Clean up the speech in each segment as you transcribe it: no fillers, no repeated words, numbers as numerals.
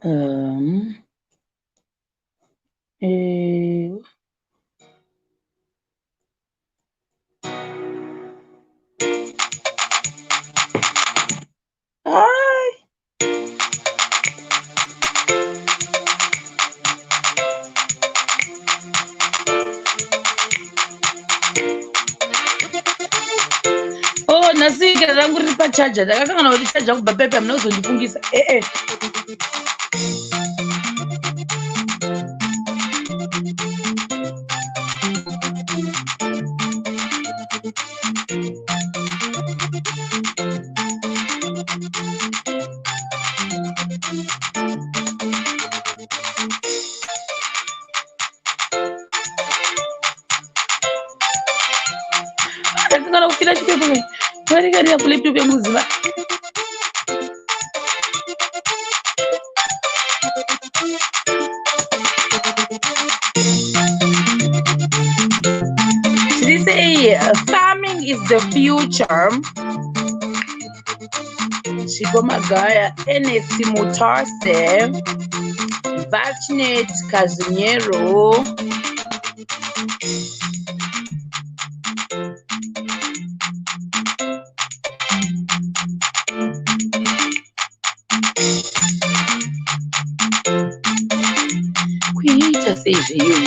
Ai. Oh, nhasi gera rangu riri pachaja, ndakakangana kuti chaja kubva pepe, munozondifungisa. Ee, ndakakangana kufira chipepo varikarira kulaptop yangu. Tiri sei? Farming is the future. Chipo Magaya, Ernest Mutase, Vachnet Casimiro. Kuita sei zveyo?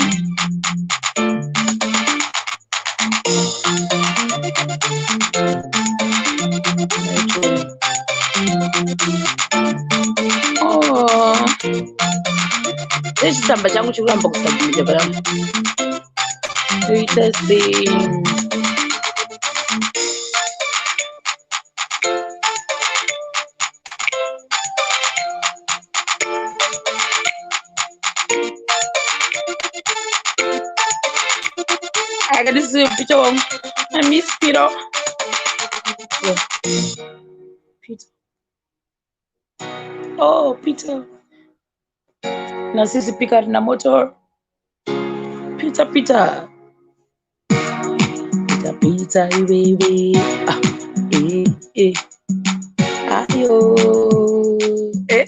Oh, chitsamba changu chiri kuramba kusubmita panapa. Toita sei? Akadisiyo Peter wangu. I miss Peter. Yeah. Peter. Oh, Peter. Nasisi pika rina moto. Peter, Peter. Peter, Peter, iwewe. Ah, eh, eh. Ayo. Eh,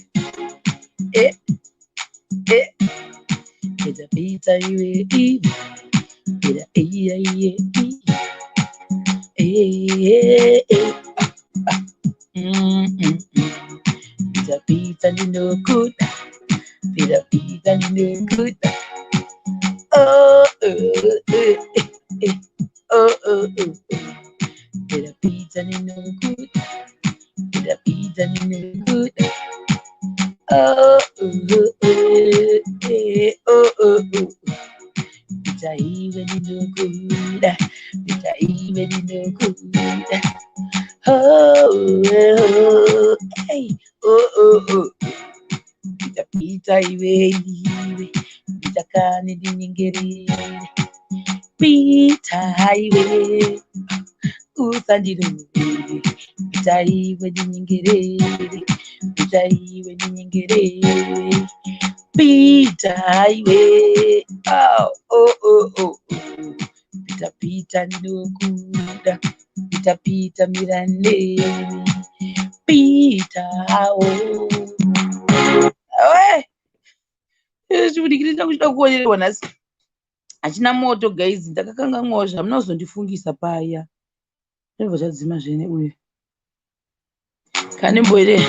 eh, eh. Peter, Peter, iwe, iwe. Peter, eh, eh, eh. Eh, eh, eh. Ah, Peter, Peter, ndinokuda. Peter, Peter, ndinokuda. Oh, oh, eh, eh, eh. Oh, oh, oh, oh. Peter, Peter, ndinokuda. Peter, Peter, ndinokuda. Oh, oh, oh, eh, oh, oh, oh. Peter, iwe ndinokuda. Peter, iwe ndinokuda. Oh, oh, hey, oh, oh, oh. Peter, Peter, iwe, iwe. Peter, kani ndinyengerere. Peter, iwe. Usandirove. Peter, iwe ndinyengerere. Peter, iwe ndinyengerere. Peter, iwe. Oh, oh, oh, oh, oh. Peter, Peter, ndinokuda. Peter, Peter, mira neni. Peter, oh. We! Chibudikiri changu chida kuonererwa nhasi. Hachina moto, guys, ndakakanganwawo zvamuna kuzondifungisa paya. Zvobva zvadzima zvene uyu. Kanimboire.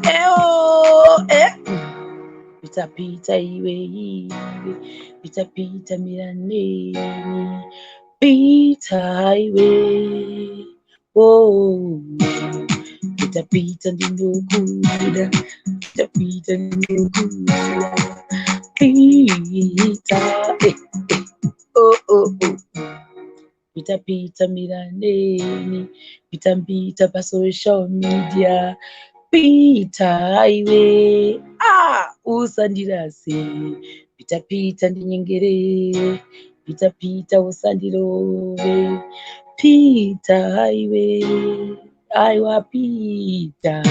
Eo, eh. Peter, Peter, iwe, iwe. Peter, Peter, mira neni. Peter, iwe. Oh. Peter, Peter, ndinokuda. Peter, Peter, ndinokuda. Peter, eh, eh. Oh, oh, oh. Peter, Peter, mira neni. Peter, Peter, pasocial media. Peter, iwe. Ah, usandirase. Peter, Peter, ndinyengerere. Peter, Peter, usandirove. Peter, iwe. Aiwa, Peter.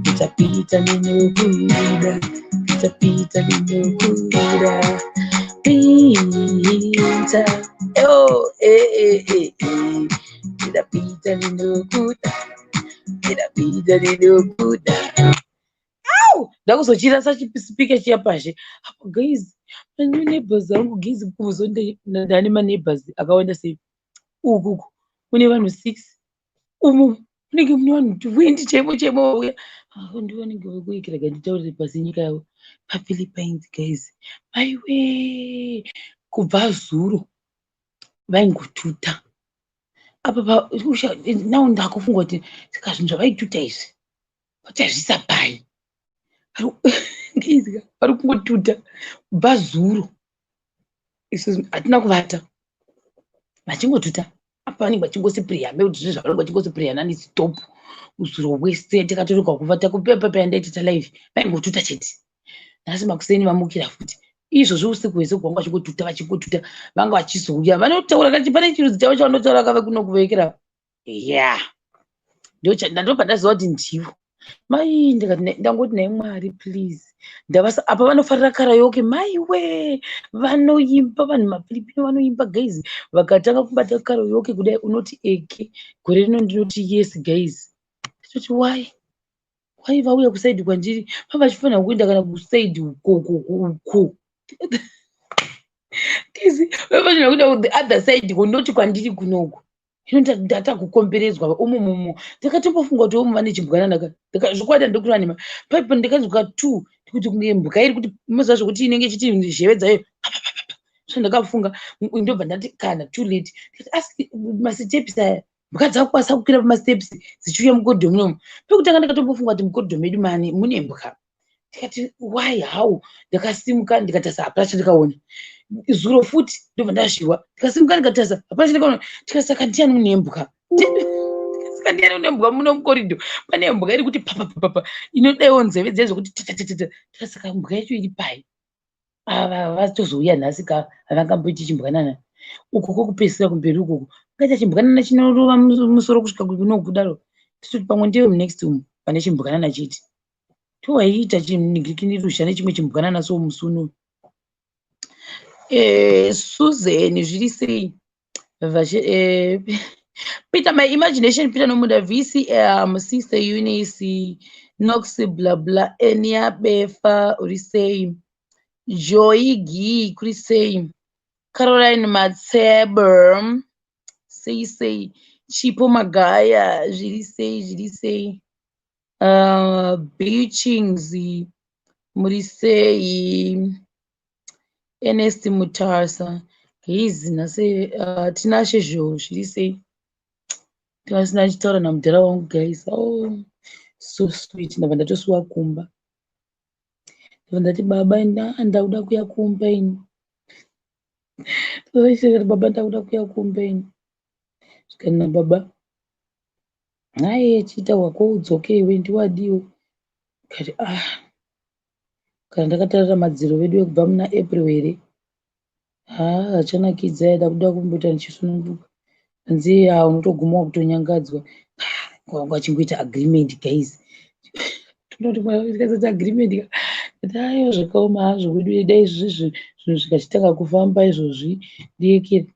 Peter, Peter, ndinokuda. Peter, Peter, ndinokuda. Peter. Oh, eh, eh, eh, eh. Peter, Peter, ndinokuda. Peter, Peter, ndinokuda. Au! Ndakuzochirasa chispeaker chiya pazhe. Apo guys, manew neighbors angu guys, ndane maneighbors akawanda sei. Uku kune vanhu 6, umu munenge mune vanhu 20 chaimo chaimo vauya. Ndivanenge vekuikira nditaurire pasi nyika yavo paPhilippines guys. Maiwe, kubva zuro vaingotuta apa. Now ndakufunga kuti saka zvinhu zvavaituta izvi vachazviisa pai? Guys, vari kungotuta kubva zuro. Isu hatina kuvata, vachingotuta apa. Vanenge vachingospreya kuti zvinhu zvavanenge vachingospreya non-stop zuro wese. Takatorerwa kuvata kupepa yandaitita live, vaingotuta chete. Nhasi makuseni vamukira futi izvozvo, usiku hwese kwanga vachingotuta, vachingotuta. Vanga vachizouya vanotaura kachi, pane chirudzi chavo chavanotaura kave kuno kuvekera ya. Ndandobva ndaziva kuti ndivo mai. Ndikati ndangoti, "Nhai Mwari, please." Ndavasa apa vanofarira karaoke. Maiwe, vanoimba vanhu maFilipino, vanoimba guys. Vakatanga kubata karaoke kudai, unoti eke gore rino ndinoti yes guys. Ndinoti why vauya kuside kwandiri? Vava vachifanira kuenda kana kuside uko uko guys, vafanira kuenda the other side, kunoti kwandiri kunoku. Hino ndatakukomberedzwa umu mumu. Ndakatombofunga kuti umu vane chimbwanana, zvokwadi handikureva nhema. Paipo ndikanzwa two kuti kunge mhuka iri kuti muziva zvokuti inenge ichiti zheve dzayo. So ndakafunga, ndobva ndati kana too late. Ndikati asi masiteps aya, mhuka dzakukwanisa kukwira pamasteps dzichiuya mucorridor munomu. Pekutanga ndakatombofunga kuti mucorridor medu mani mune mbwa. Ndikati why, how? Ndakasimuka ndikatarisa, hapana chandikaona. Zuro futi ndobva ndazviwa, ndikasimuka ndikatarisa, hapana chandikaona. Ndikati saka ndiani mune mbwa? Saka ndiani une mbwa muno mucorridor? Pane mbwa iri kuti papapapapa, inodaiwo nzeve dziya zvokuti tatatata. Ndikati saka mbwa yacho iri pai? Ava vatozouya nhasi ka, havangamboiti chimbwanana uku kwokupedzisira kumberi ukoko kaita chimbwanana chinorova musoro kusvika kuno kudaro. Tototi pamwe ndiwe munext umu pane chimbwanana chiti towaiita chinhikirusha nechimwe chimbwanana. So musi unoyu, Susan, zviri sei? Peter, my imagination, Peter Nomuda, VCM, Sister Eunice, Nox, bla bla, Enia Befa, uri sei? Joy G, kuri sei? Caroline Matseber, sei sei? Chipo Magaya, zviri sei, zviri sei? Beachings, muri sei? Ernest Mutasa, guys, nhasi Tinashe Zhou, zviri sei? Tinasina ndichitaura namudhara wangu guys. Oh, so sweet. Ndabva ndatosuwa kumba. Ndabva ndati, "Baba, ndakuda kuya kumba ini." Ndati, "Baba, ndakuda kuya kumba ini." Zvikanzi nababa, "Haye, chiita wako udzoke iwe, ndiwadiwo." Ndikati, "Ah, kana ndakatarira madziro vedu ekubva muna April here, haa, hachanakidza, yaida kuda kumboita ndichisununguka." Hanzi, "Ha, unotoguma wakutonyangadzwa." Wanga achingoita agreement guys. Tinoti agreement ati, "Aiwa, zvakaoma hazvo kwedu. Dai izvozvi zvinhu zvikachitanga kufamba izvozvi, ndiyekere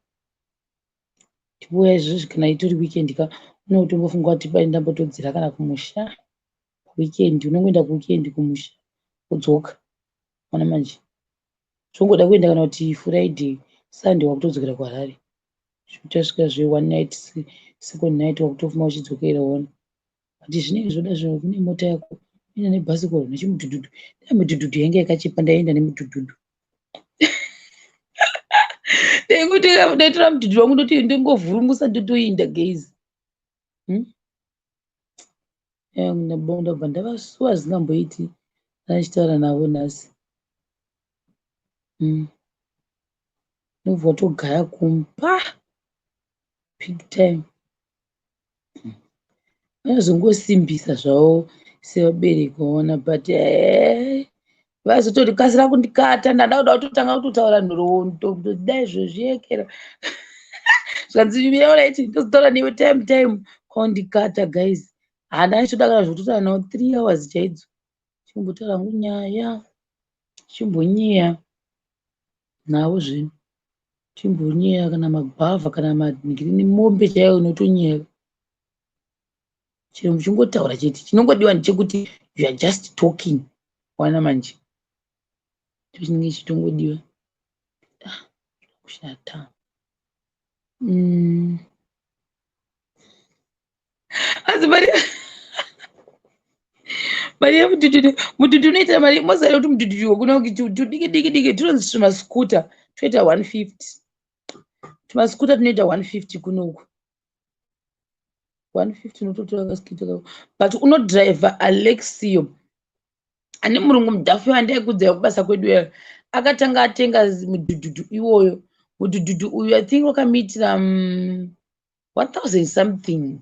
tiuya izvozvi." Kana itori weekend ka, unotombofunga kuti pai ndambotodzira kana kumusha weekend. Unongoenda kuweekend kumusha wodzoka. Ona manje zvongoda kuenda kana kuti Friday, Sunday wakutodzokera kuHarare. Utasvika zve one night, second night wakutofuma uchidzokera. Ona but zvinenge zvoda zvo kune mota yako ine nebhasikoro nechimudhudhudhu. Dai mudhudhudhu yange yakachipa, ndaienda nemudhudhudhu. Ndaitora mudhudhudhu wangu, ndoti ndingovhurumusa, ndotoinda guys. Ndabva ndavasuwa zvisingamboiti ndichitaura navo nhasi. Ndobva watogaya kumba big time. Vanozongosimbisa zvavo sevabereki waona, but hee, vazototi kasira kundikata. Ndada kuda kutotanga kutotaura nhoroondo kutoti dai zvozviyekera. Zvikanzi, "Alright, ndozotaura newe time time." Kwakundikata guys, handina choda kana zvekutotaura navo 3 hours chaidzo. Chimbotaura hangu nyaya, chimbonyeya navo zvenyu, chimbonyeya kana magwavha kana manhikirini, mombe chaiyo unotonyeya. Chero muchingotaura chete, chinongodiwa ndechekuti you are just talking. Wana manje ndochinenge chichitongodiwa. Ah, kushata. Asi mari mari yemudhudhudhu, mudhudhu unoita mari moziva kuti mudhudhudhu wekuna tudiki diki diki tunonzi tumaskuta toita 150. Tumaskuta tunoita 150 kunoku. 150 unototora kaskuta kako. But unodhiraivha Alexio. Ane murungu mudhafu wandaikudzai kubasa kwedu uya. Akatanga atenga mudhudhudhu iwoyo. Mudhudhudhu uyu I think wakamuitira 1000 something.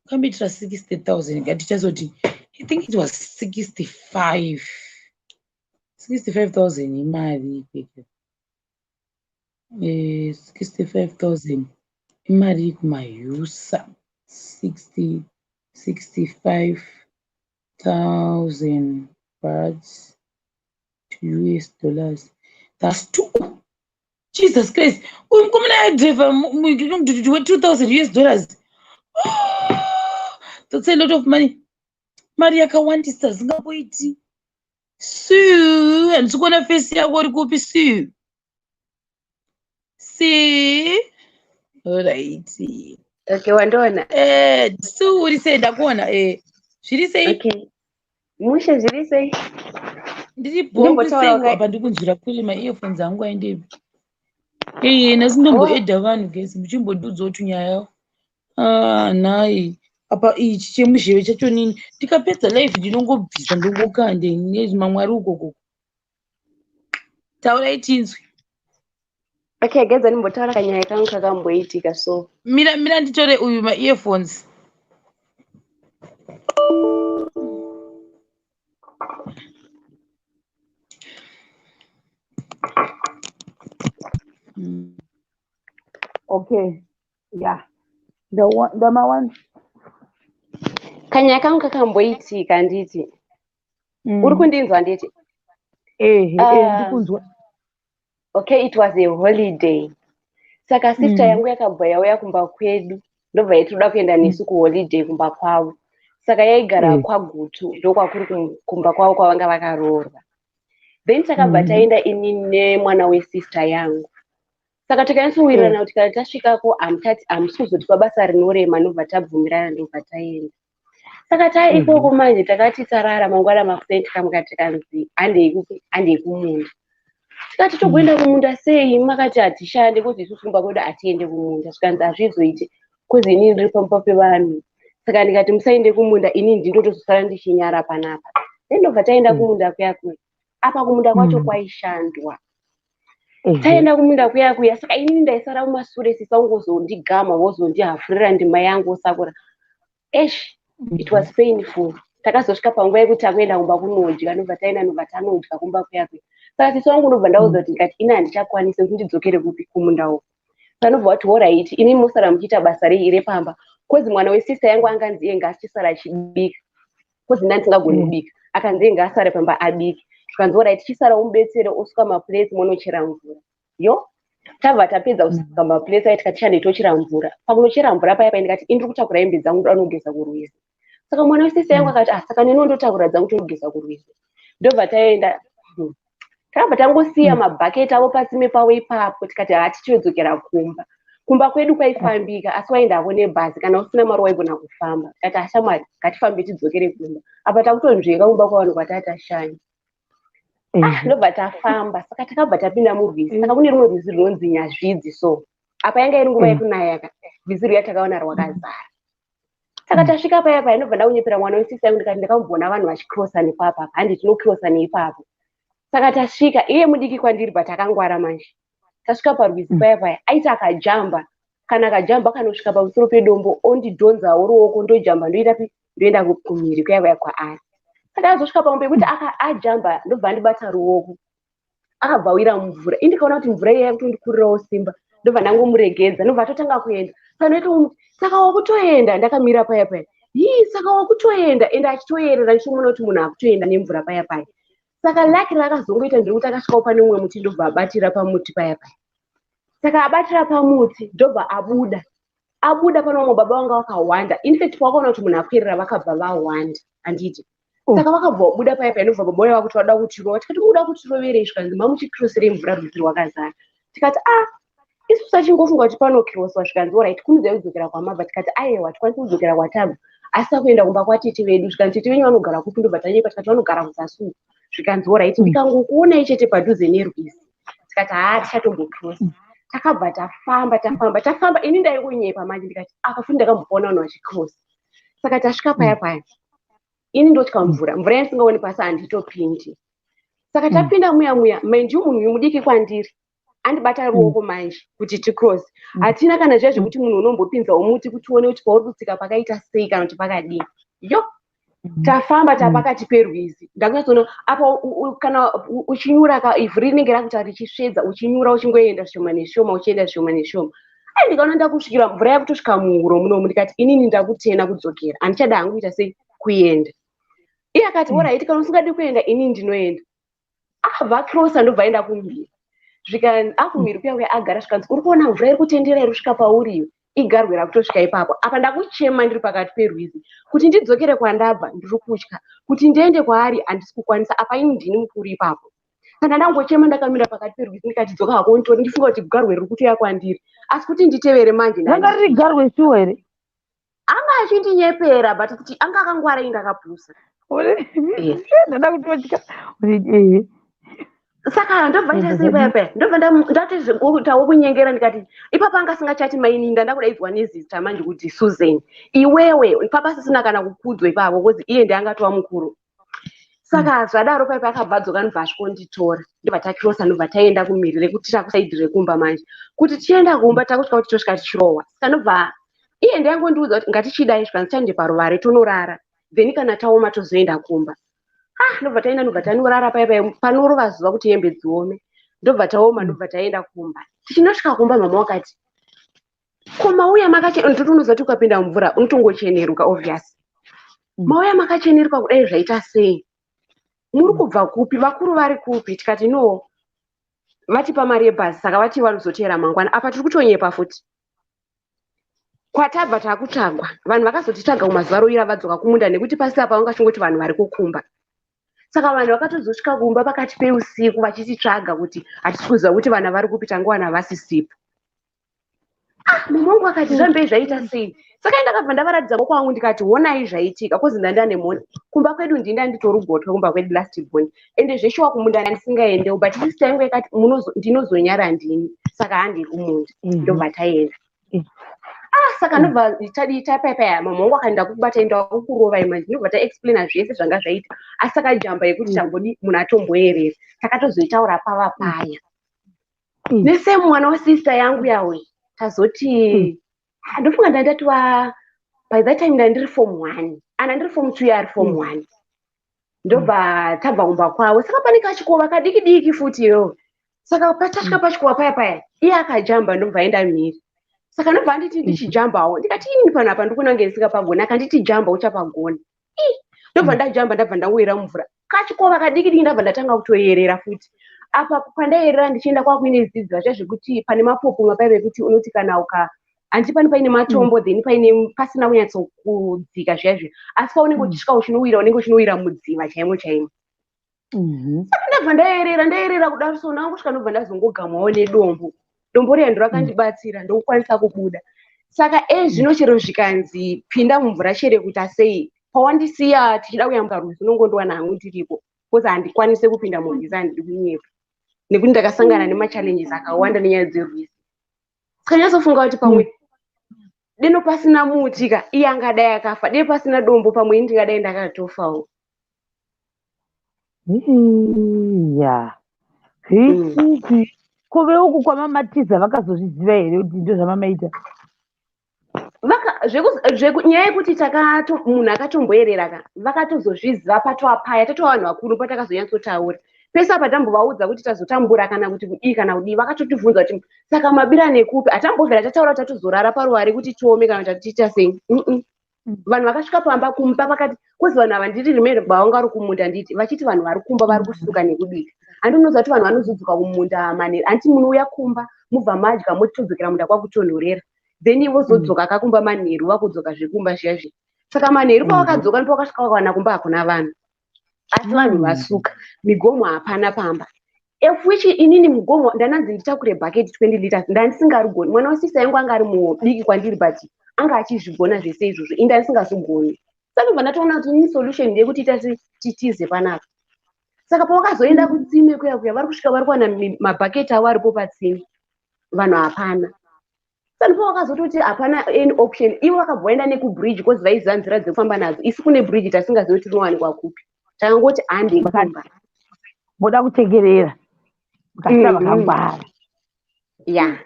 Wakamuitira 60,000 ngatichazoti I think it was 65. 65,000 imari ikeke. 65,000 imari kumaUSA. 60 65,000 bucks to US dollars. That's two. Jesus Christ. Uyu mukomana aidhiraivha mudhudhudhu we 2000 US dollars. That's a lot of money. Mari yakawandisa zvingamboiti. Sue, handisi kuona face yako uri kupi Sue? Sue. Alright. Okay, wandiona. Sue uri sei? Ndakuona. Zviri sei? Okay. Mushe, zviri sei? Ndiri bho Ndimbotaura sei apa ndikunzwira kure maearphones angu aendepi. Nhasi ndomboedha vanhu guys muchimbondiudzawo tunyaya. Ah, nhai. Apa ichi chemuzheve chacho nini ndikapedza live ndinongobvisa ndongokande nezvimamwari ukoko. Taurai tinzwe. Okay, guys, ndimbotaura kanyaya kangu kakamboitika so. Mira mira nditore uyu maearphones. Okay. Yeah. The one, the one. Kanyaya kangu kakamboitika handiti. Uri kundinzwa handiti? Eh, Ah. ndikunzwa. Okay, it was a holiday. Saka sister yangu yakabva yauya kumba kwedu ndobva yaitoda kuenda nesu kuholiday kumba kwavo. Saka yaigara kwaGutu ndokwakuri kumba kwavo kwavanga vakaroorwa. Then takabva taenda inini nemwana wesister yangu. Saka takanyatsowirirana kuti kana tasvikako hamutati hamusi kuzotipa basa rinorema ndobva tabvumirana ndobva taenda. Saka taa ikoko manje takati tarara mangwana makuseni tikamuka tikanzi handei kupi handei kumunda. Tikati togoenda kumunda sei makati hatishande kuti isusu kumba kwedu hatiende kumunda zvikanzi hazvizoiti cause inini ndiri pamba pevanhu. Saka ndikati musaende kumunda inini ndindotozosara ndichinyara panapa. Then ndobva taenda kumunda kuya kuya. Apa kumunda kwacho kwaishandwa. Taenda kumunda kuya kuya saka inini ndaisara kumasure sisa ungozondigama wozondihafurira ndima yangu wosakura. Eish, it was painful. Takazosvika panguva yekuti takuenda kumba kunodya ndobva taenda ndobva tanodya kumba kuya kuya. Saka sisi wangu ndobva ndaudza kuti ndikati ini handichakwanisi kuti ndidzokere kupi kumunda uku. Saka ndobva vati alright imi mosara muchiita basa rei repamba. Cause mwana wesister yangu anganzi iye ngaachisara achibika. Cause ndanga ndisingagoni kubika. Akanzi iye ngaasare pamba abike. Zvikanzi alright chisara umubetsere usuka maplates monochera mvura. Yo tabva tapedza kusuka maplates ayi tikati chandei tochera mvura. Pakunochera mvura paya paya ndikati ini ndiri kutakura hembe dzangu ndoda kunogeza kurwizi. Saka mwana wesister yangu akati ah saka neniwo ndotakura dzangu tonogeza kurwizi. Ndobva taenda takabva tangosiya mabhaketi avo patsime pavo ipapo tikati hatichidzokera kumba. Kumba kwedu kwaifambika asi waendako nebhazi kana usina mari waigona kufamba. Tikati ashamwari ngatifambe tidzokere kumba. Apa takutonzveka kumba kwavanhu kwatanga tashanya. Ah, ndobva tafamba saka takabva tapinda murwizi. Saka kune rumwe rwizi runonzi Nyazvidzi so. Apa yanga iri nguva yekunaya ka. Rwizi ruya takaona rwakazara. Saka tasvika paya paya ndobva ndakunyepera mwana wesisi yangu ndikati ndakamboona vanhu vachikrosa nepapa handi tinokrosa neipapo. Saka tasvika iye mudiki kwandiri but akangwara manje. Tasvika parwizi paya paya aiti akajamba kana akajamba kanosvika pamusoro pedombo ondidhonzawo ruoko ndojamba ndoenda pi ndoenda kumhiri kuya kuya kwaari. Saka azosvika pamwe pekuti ajamba ndobva andibata ruoko akabva awira mumvura. Ini ndikaona kuti mvura iya yakutondikurirawo simba ndobva ndangomuregedza ndobva atotanga kuenda. Saka ndoitomuti saka wakutoenda ndakamira paya paya. Hii saka wakutoenda ende achitoyerera ndichimuona kuti munhu akutoenda nemvura paya paya. Saka lucky raakazongoita nderekuti akasvikawo pane umwe muti ndobva abatira pamuti paya paya. Saka abatira pamuti ndobva abuda. Abuda pane vamwe baba vanga vakawanda. In fact pavakaona kuti munhu akuyerera vakabva vawanda handiti. Saka vakabva vabuda paya painobva baba vaya vakuti vada kutirova. Tikati, "Muda kutiroverei?" Zvikanzi, "Mamuchikirosirei mvura, rwizi rwakazara." Tikati, "A, isu tachingofunga kuti panokiroswa." Zvikanzi, "Alright, kunudzai kudzokera kwamabva." Tikati, "Aiwa, tikwanisi kudzokera kwatabva, asi takuenda kumba kwatete vedu." Zvikanzi, "Tete venyu vanogara kupi?" Ndobva tanyepa, tikati, "Vanogara kuzasi uku." Zvikanzi, "Alright, ndikangokuonai chete padhuze nerwizi." Tikati, "Haa, tichatombokirosa." Takabva tafamba, tafamba, tafamba. Ini ndaikunyepa manje, ndikati, "Apa futi ndakamboona vanhu vachikirosa." Saka tasvika paya paya, ini ndotya mvura, mvura yandisingaoni pasi handitopindi. Saka tapinda muya muya, mind you, munhu uyu mudiki kwandiri, andibata ruoko manje kuti ticross. Hatina kana zviya zvekuti munhu unombopinzawo muti kuti uone kuti pauri kutsika pakaita sei kana kuti pakadii. Yo, tafamba tapakati perwizi, ndakunyatsoona apa kana uchinyura ka, ivhu rinenge rakuita richisvedza, uchinyura, uchingoenda zvishoma neshoma, uchienda zvishoma neshoma. Ai, ndikaona ndakusvikira mvura yakutosvika muhuro munomu. Ndikati, "Inini ndakutena kudzokera, handichada hangu kuita sei, kuenda." Iye akati, "Alright, kana usingadi kuenda, inini ndinoenda." Akabva akrosa, ndobva aenda kumhiri. Zvika akumhiri kuya kuya, agara. Zvikanzi, "Uri kuona mvura iri kutendera iri kusvika pauri? Igarwe rakutosvika ipapo." Apa ndakuchema ndiri pakati perwizi. Kuti ndidzokere kwandabva ndiri kutya, kuti ndiende kwaari handisi kukwanisa. Apa ini ndini mukuru ipapo. Saka ndangochema ndakamira pakati perwizi. Ndikati, "Dzoka hako unditori." Ndifunga kuti garwe riri kutoya kwandiri, asi kuti nditevere manje Ranga riri garwe shuwa here? Anga achindinyepera, but kuti anga akangwara, inge akapusa. Ndada kutotya. Ehe. Saka ndobva ita sei paya paya, ndobva ndati tawo kunyengera. Ndikati ipapa anga asingachati mainini, ndandakudaidzwa nezita manje kuti, "Susan, iwewe." Papa sisina kana kukudzwa ipapo, because iye ndiye angatova mukuru. Saka zvadaro paipa, akabva adzoka, ndobva asvikonditora, ndobva takirosa, ndobva taenda kumhiri rekuti takuside rekumba manje. Kuti tichienda kumba, takusvika kuti tosvika tichirohwa. Saka ndobva iye ndiangondiudza kuti ngatichidai. Zvikanzi, "Tande paruvare tonorara, then kana taoma tozoenda kumba." Ah, ndobva taenda, ndobva tanorara paya paya panorova zuva kuti hembe dziome. Ndobva taoma, ndobva taenda kumba. Tichinosvika kumba, mama wakati, "Ko, mauya makachena?" Ndoti, unoziva kuti ukapinda mumvura unotongocheneruka, obvious. "Mauya makacheneruka kudai, zvaita sei? Muri kubva kupi? Vakuru vari kupi?" Tikati, "No, vatipa mari yebhazi, saka vati vanozoteera mangwana." Apa tiri kutonyepa futi. Kwatabva takutsvagwa. Vanhu vakazotitsvaga kumazuva roira vadzoka kumunda, nekuti pasi apa vangachingoti vanhu vari kukumba. Saka vanhu vakatozosvika kumba pakati peusiku vachititsvaga kuti hatisi kuziva kuti vana vari kupi, tangowana vasisipo. Ah, mama wangu akati, "Zvambei zvaita sei?" Saka ndakabva ndavaratidza maoko angu, ndikati, "Honai zvaitika," cause ndanda nemhoni kumba kwedu, ndinda nditori gotwe kumba kwedu, last born. Ende zveshuwa kumunda ndisingaendewo, but sister yangu yakati, "Ndinozonyara ndini, saka handei kumunda." Ndobva taenda. Ah, saka ndobva tadii tapayapaya, mama wangu akaenda kubata, enda kukurovai manje. Ndobva taexplaina zvese zvanga zvaita, asi takajamba yekuti tambodi munhu atomboerera. Takatozoitaura pava paya nesame mwana wasister yangu yawe. Tazoti, ah, ndofunga ndandatova by that time ndandiri form one, ana ndiri form two, yaari form one. Ndobva tabva kumba kwavo. Saka pane kachikova kadiki diki futi iyo. Saka patasvika pachikova paya paya, iye akajamba, ndobva aenda mhiri. Saka ndobva anditi ndichijambawo. Ndikati, "Inini panapa ndikuona kunge ndisingapagoni." Akanditi, "Jamba, uchapagona." Ii, ndobva ndajamba, ndabva ndawira mumvura. Kachikova kadiki diki, ndabva ndatanga kutoyerera futi. Apa pandayerera ndichienda, kwakuine zidziva zviya zvekuti pane mapopoma paive, kuti unoti kana uka handiti pane paine matombo, then paine pasina kunyatsokudzika zviya zviya, asi paunenge uchisvika uchinowira, unenge uchinowira mudziva chaimo chaimo. Saka ndabva ndayerera, ndayerera kudaro so, ndangosvika, ndobva ndazongogamwawo nedombo. Dombo riya ndo rakandibatsira, ndokukwanisa kubuda. Saka ezvino chero zvikanzi pinda mumvura, chere kuita sei, pawandisiya tichida kuyambuka rwizi, unongondiwana hangu ndiripo, because handikwanisi kupinda murwizi. Handidi kunyepa, nekuti ndakasangana nemachallenges akawanda nenyaya dzerwizi. Saka nyatsofunga kuti pamwe deno pasina muti ka, iye angadai akafa. Dei pasina dombo, pamwe ini ndingadai ndakatofawo. Iya, zvichipi kuve uku kwamamatiza, vakazozviziva here kuti ndo zvamamaita? Nyaya yekuti munhu akatomboerera ka, vakatozozviziva patova paya tatova vanhu vakuru, patakazonyatsotaura pese apa, tambovaudza kuti tazotambura kana kuti kudii kana kudii. Vakatotibvunza kuti, "Saka mabira nekupi?" Hatambobvira tataura kuti tatozorara paruware kuti tiome kana kuti tatiita sei. Vanhu vakasvika pamba kumba vakati, cause vanhu ava, ndiri remember vanga vari kumunda, nditi vachiti vanhu vari kumba vari kusuka nekubika. Handinoziva kuti vanhu vanozodzoka kumunda manheru, handiti munouya kumba, mubva madya, motodzokera munda kwakutonhorera, then vozodzoka kakumba manheru, vakudzoka zvekumba zviya zviya. Saka manheru pavakadzoka, ndipo vakasvika vakawana kumba hakuna vanhu. Asi vanhu vasuka migomo, hapana pamba, of which inini mugomo ndananzi nditakure bucket 20 liters, ndandisingarigoni. Mwana wasister yangu anga ari mudiki kwandiri, but anga achizvigona zvese izvozvo, ini ndandisingazogoni. Saka ndobva ndatoona kuti ini solution ndeyekuti ita titize panapa. Saka pavakazoenda kutsime kuya kuya, vari kusvika vari kuwana mabhaketi avo aripo patsime, vanhu hapana. Saka ndipo vakazototi hapana any option. Ivo vakabva vaenda nekubridge because vaiziva nzira dzekufamba nadzo. Isu kune bridge tasingazivi kuti rinowanikwa kupi, takangoti hande kumba. Moda kuchekerera mukasira vakangwara. Ya,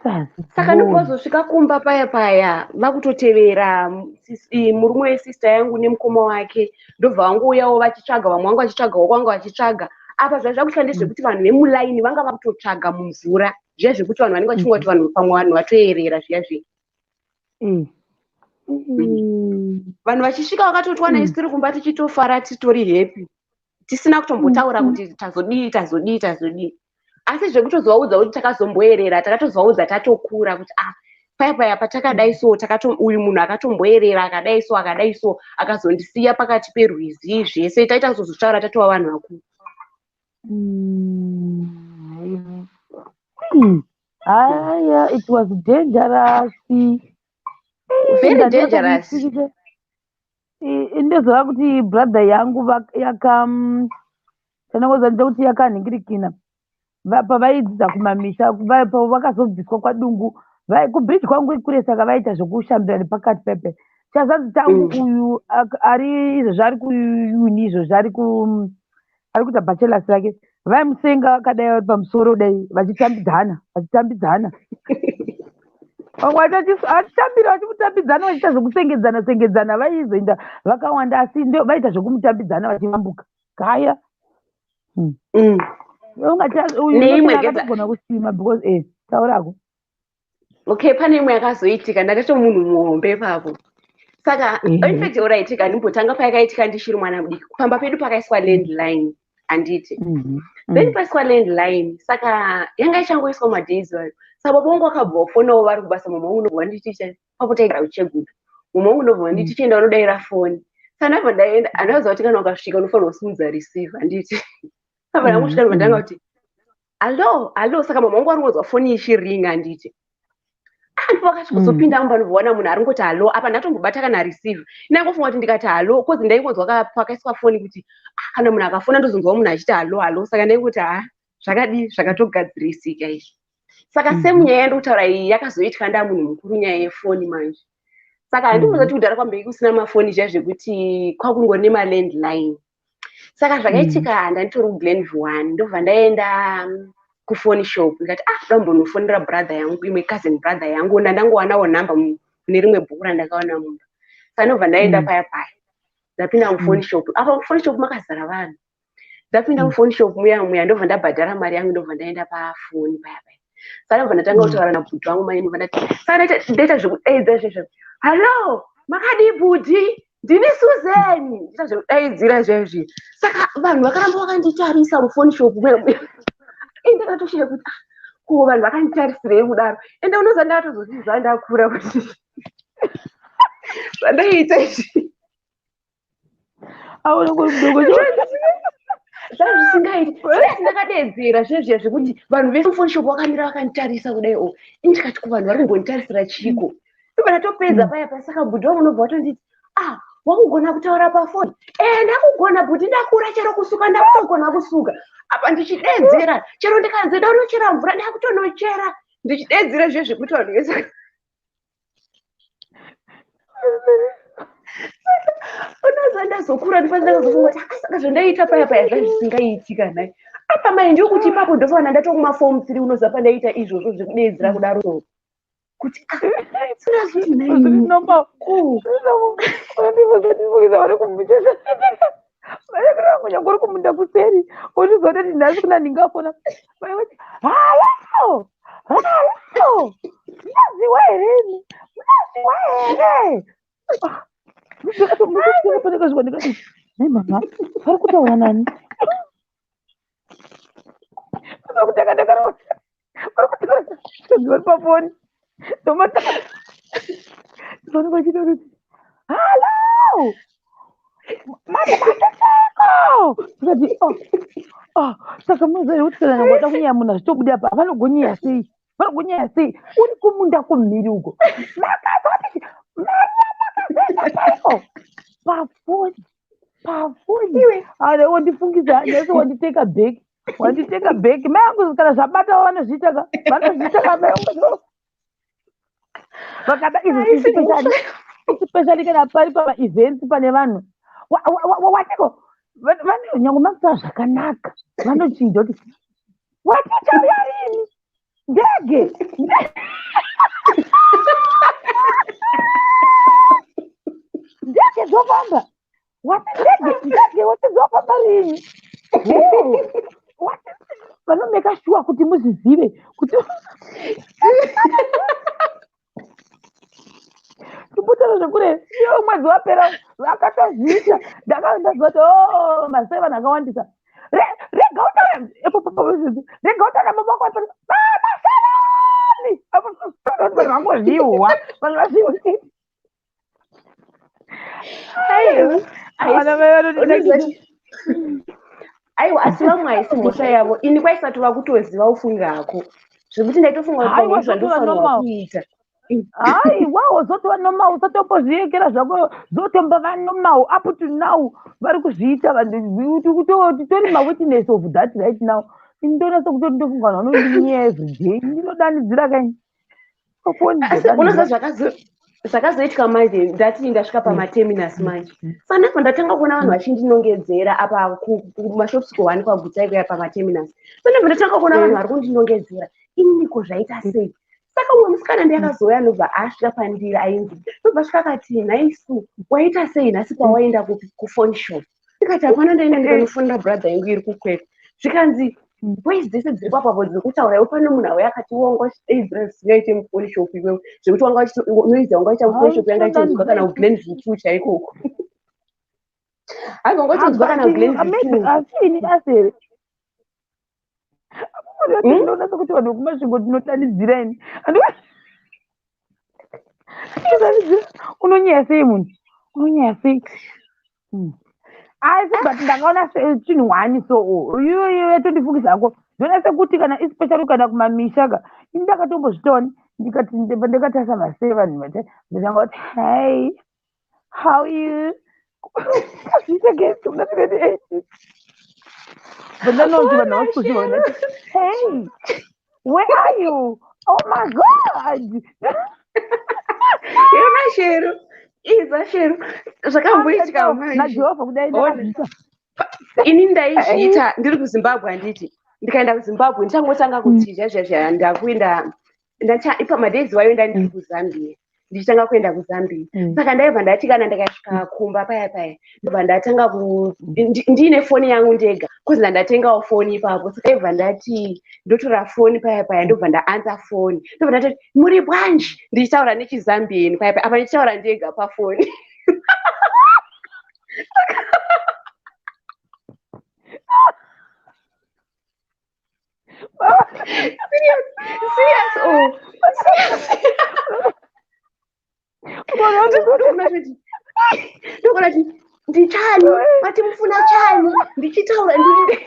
saka ndopazosvika kumba paya paya, vakutotevera murume wesister yangu nemukoma wake, ndobva vangouyawo vachitsvaga, vamwe vanga vachitsvagawo, kwanga vachitsvaga. Apa zvazvakuita ndezvekuti vanhu vemulaini vanga vakutotsvaga mumvura zviya, zvekuti vanhu vanenge vachifunga kuti vanhu pamwe vanhu vatoerera zviya zviya. Vanhu vachisvika vakatotwana isu tiri kumba tichitofara, titori happy, tisina kutombotaura kuti tazodii, tazodii, tazodii. Asi zvekutozovaudza kuti takazomboerera, takatozovaudza tatokura kuti ah, paya paya patakadai so, uyu munhu akatomboerera akadai so, akadai so, akazondisiya pakati perwizi. Zvese taita kuzozotaura tatova vanhu vakuru. Aya, it was dangerous. Very dangerous. Ndozova kuti brother yangu yaka chanongoza ndekuti yakanhingirikina pavaidzidza kumamisha, vakazobviswa kwadungu kubridge kwangu ikure, saka vaita zvekushambira nepakati pepe. Chazanzi changu uyu ari izvozvo ari kuuni, izvozvo ari kuita bachelors rake, vaimusenga vakadai vari pamusoro dai, vachitambidzana, vachitambidzana, vamwe vachitambira, vachimutambidzana, vachiita zvekusengedzana sengedzana. Vaizoenda vakawanda, asi vaita zvekumutambidzana vachivambuka gaya. Uyu akatogona kusima because taurako. Okay, pane imwe yakazoitika, ndakato munhu muhombe ipapo. Saka infact, alright, kandimbotanga payakaitika ndichiri mwana mudiki. Pamba pedu pakaiswa landline, handiti? Then paiswa landline, saka yanga ichangoiswa madays ayo. Saka baba vangu vakabva vafonawo vari kubasa. Mama vangu ndobva vanditi, papo taigara kuChegutu, mama vangu ndobva vanditi, "Chienda unodayira foni." Saka ndabva ndaenda. Handaziva kuti kana ukasvika unofanira kusimudza receiver, handiti? Saka ndangosvika, ndobva ndanga kuti, "Hallo, hallo." Saka mama vangu varingonzwa foni ichiringa, handiti? Ndipo vakasvikozopinda mumba, ndobvaona munhu ari ngoti hallo. Apa ndatombobata kana receive. Indangofunga kuti ndikati hallo, cause ndaingonzwa pakaiswa foni kuti ah, kana munhu akafona ndozonzwa munhu achiti hallo, hallo. Saka ndaingoti, ha, zvakadii, zvakatogadzirisika izvi. Saka same nyaya yandikutaura iyi yakazoitika ndaa munhu mukuru, nyaya yefoni manje. Saka handimboza kuti kudhara kwamberi kusina mafoni zviya, zvekuti kwakungori nemalandline. Saka zvakaitika, ndanditori kuGlenview 1, ndobva ndaenda kufoni shop, ndikati, ah, ndambonofonera brother yangu, imwe cousin brother yangu, ndandangowanawo nhamba mune rimwe bhuku randakawana mumba. Saka ndobva ndaenda paya paya, ndapinda mufoni shop. Apa mufoni shop makazara vanhu. Ndapinda mufoni shop muya muya, ndobva ndabhadhara mari yangu, ndobva ndaenda pafoni paya paya. Saka ndobva ndatanga kutaura nabhudhi wangu mai, ndobva ndati, saka ndaita zvekudaidza zvezvo, "Hallo, makadii bhudhi? Ndini Susan." Ndiita zvekudaidzira zvezvi. Saka vanhu vakaramba vakanditarisa mufoni shop muya muya. Ndakatoshaya kuti, ah, ko vanhu vakanditarisirei kudaro? Ende unoziva, ndakatozozviziva ndakura kuti zvandaiita izvi zvazvisingaiti. Ndakadedzera zvezviya zvekuti vanhu vese mufoni shop vakamira vakanditarisa kudai o. Ini ndikati, kuvanhu vari kumbonditarisira chiko? Ndobva ndatopedza paya paya. Saka bhudhi wangu unobva watonditi, "Ah, wakugona kutaura pafoni." "E, ndakugona bhudhi, ndakura, chero kusuka ndakutogona kusuka." Apa ndichidedzera, chero ndikanzi ndaunochera mvura, ndakutonochera, ndichidedzera zviye zvekuti vanhu vese. Unoziva, ndazokura, ndifanira ndazofunga kuti, ah, saka zvandaiita paya paya zvazvisingaitika nhai. Apa mai ndikuti ipapo ndofanira ndatokuma form 3. Unoziva, pandaiita izvozvo zvekudedzera kudaro kuti ah, Zviri normal. Vari kumbuchesa kunyange uri kumunda kuseri, uchizoda kuti nhasi kuna ndingafona, vati, "Hallo, hallo, munaziwa here imi? Munaziwa here?" Ndakazwa ndikati, "Nei mama vari kutaura nani?" Vari kutaura vari pafoni, vanenge vachita kuti, "Hallo, mari maketeko." Oh, tikati oh, oh, saka munoziva kuti kana nyangwe wada kunyeya munhu azvitobuda apa, vanogonyeya sei? Vanogonyeya sei uri kumunda kumhiri uko? Makazoti manya makazoenda paiko pafoni, pafoni. Ale wandifungisa nhasi, wanditeka back, wanditeka back. Mai angu kana zvabata vanozviita ka, vanozviita ka mai angu vakada izvo, especially kana pari pamaevents pane vanhu watiko, nyange makutaura zvakanaka, vanochinja kuti watichauya rini, ndege, ndege dzofamba, wati ndege, ndege wati dzofamba rini? Vanomeka sure kuti muzvizive kuti timbotara zvekure. Iwo mwedzi wapera vakatozviita, ndakaendaziva kuti o masai vanhu akawandisa. Rega utaura, rega utaura baba wako, baba Sarani, vanhu vangozvihwa, vanhu vazvihwa. Vana mai vanoti Aiwa, asi vamwe haisi mhosva yavo. Ini kwaisatova kutoziva ufungako zvekuti ndaitofunga kuti pamwe zvandofanirwa kuita. Haiwawo, zotova normal, usatombozviyekera zvako, zotombova normal. Up to now vari kuzviita vanhu, titori mawitness of that right now. Indonasa kutoti ndofunga vanhu vanondinyeya everyday, ndinodanidzira kaini. Asi unoziva zvakazoitika manje? Ndati ndasvika pamaterminus manje, panapa ndatanga kuona vanhu vachindinongedzera apa kumashops kuhwani kwaGutai kuya pamaterminus. Panapa ndatanga kuona vanhu vari kundinongedzera, iniko zvaita sei? Saka umwe musikana ndiyakazouya, anobva asvika pandiri, ainzi ndobva asvika akati, "Nhaisu, waita sei nhasi kwawaenda kuphone shop?" Ndikati, "Hapana, ndaenda ndikanofonera brother yangu iri kuKwekwe." Zvikanzi, "Boys dzese dziri papapo dziri kutaura iwe, pane munhu auya akati wanga uchidaidzira zvisingaite muphone shop iwewe, zvekuti wanga noise wanga uchiita muphone shop yanga ichinzwa kana kuGlen View 2 chaikoko." Hanzi wanga uchinzwa kana kuGlen View 2. Asi ini asere ndinoona sekuti vanhu vekuMasvingo tinodanidzira. Ini ndinodanidzira. Unonyeya sei munhu? Unonyeya sei? Asi but ndakaona chinhu one, so iwe yatondifungisa hako. Ndoona sekuti kana especially kana kumamisha ka, ini ndakatombozvitaoni, ndikati ndakatarisa masei vanhu ndotanga kuti, "Hey, how are you?" Zviite guest muna 2018, but ndanoona kuti vanhu havasi kuzviona. "Hey, where are you? Oh my God." Yona Shero, iza Shero, zvakamboitika manje. NaJehovha, kudai ndakazviita. Ini ndaizviita ndiri kuZimbabwe, handiti? Ndikaenda kuZimbabwe, ndichangotanga kuti zhazhazha ndakuenda, ipa madays wayo ndandiri kuZambia, ndichitanga kuenda kuZambia. Saka ndaibva ndati kana ndikasvika kumba paya paya, ndobva ndatanga ndiine foni yangu ndega, cause ndandatengawo foni ipapo. Saka ibva ndati ndotora foni paya paya, ndobva ndaanswer foni, ndobva ndatoti, "Muri bwanji?" Ndichitaura nechiZambian paya paya, apa ndichitaura ndega pafoni. Serious, serious, oh serious. Ndokona kuti, "Ndichani mati mufuna chani?" Ndichitaura ndiri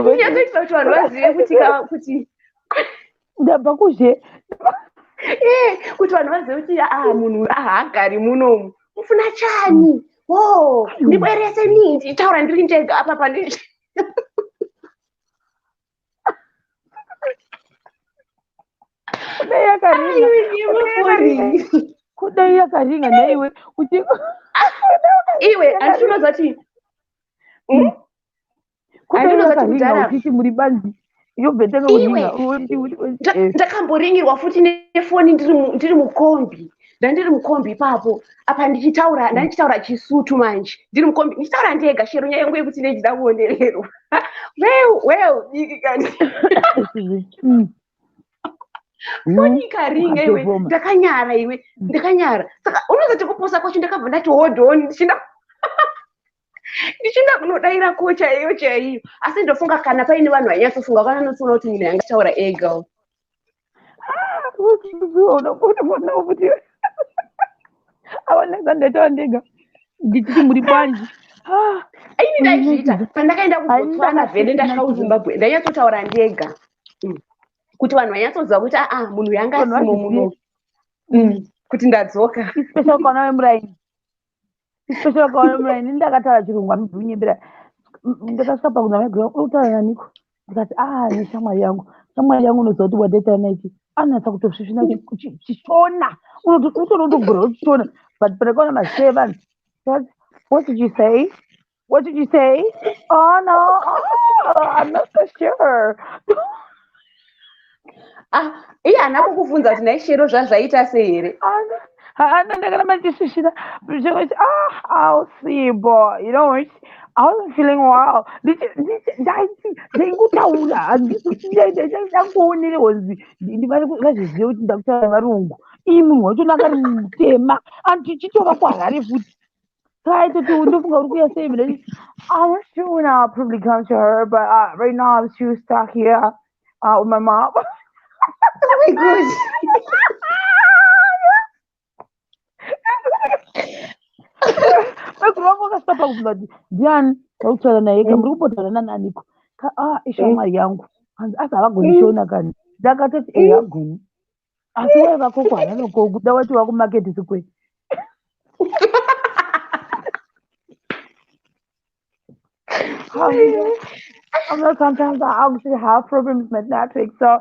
Ndinyazoitira kuti vanhu vazive kuti kuti Ndabva kuzhe. Kuti vanhu vazive kuti a munhu haagari munomu. "Mufuna chani? O, ndibwerese nii?" Ndichitaura ndiri ndega apa pane. Kudai yakaringa, kudai yakaringa naiwe. Iwe, handinoziva kuti Kudai yakaringa uchiti muri banzi, yobvetanga kuringa. Ndakamboringirwa futi nefoni ndiri mukombi. Ndandiri mukombi ipapo apa, ndichitaura, ndandichitaura chiSutu manje, ndiri mukombi ndichitaura ndega. Shero, nyaya yangu yekuti ndechida kuonererwa, well well, diki kani foni ikaringa iwe, ndakanyara iwe, ndakanyara. Saka unozoti kuposa kwacho, ndakabva ndati, "Hold on," ndichinda kunodaira ko chaiyo chaiyo. Asi ndofunga kana paine vanhu vainyatsofunga, vanonotsoona kuti munhu yanga taura ega. Unoona kuti awaneza ndaitaura ndega ndichiti muri bwanji. Ini ndaizviita pandakaenda kuBotswana, vhele ndasvika kuZimbabwe, ndainyatsotaura ndega kuti vanhu vanyatsoziva kuti aa, munhu yanga asimo muno, kuti ndadzoka. Especially ukaona vemuraini, especially ukaona vemuraini. Ndakataura chirungu, amibvunyembera. Ndakasvika pakunza maiguru, "Uri kutaura naniko?" Ndikati, "A, neshamwari yangu." Shamwari yangu, unoziva kuti wadaitaura naichi anatsa kutosvisvina chiShona, utonotogorawo chiShona, but pandakaona mazita evanhu, "What did you say? What did you say? Oh no, oh, I'm not so sure." Ah, iye haana kukubvunza kuti, "Nhai Shero, zvazvaita sei here?" Haana, ndakaramba ndichisvishira. "Ah, I'll see, but you know, I wasn't feeling well." Ndaingotaura, handikuonere honzi vazvizive kuti ndakutaura varungu. Ii, munhu wacho anga ari mutema, andichitova kuHarare futi. Kaitoti, "Ndofunga uri kuya sei?" "I'm sure when I'll probably come to her, but right now I'm still stuck here with my mom." Oh my God. Maiguru vangu vakasvika pakubvunza kuti, "Ndiani waikutaura naye ka? Muri kumbotaura nananiko?" "Ah, ishamwari yangu." Hanzi, "Asi havagoni Shona kani?" Ndakatoti, "Ei, hagoni, asi waivako kuHarare kuda wacho wakuMarket Square." I'm like, sometimes I actually have problems with network. So,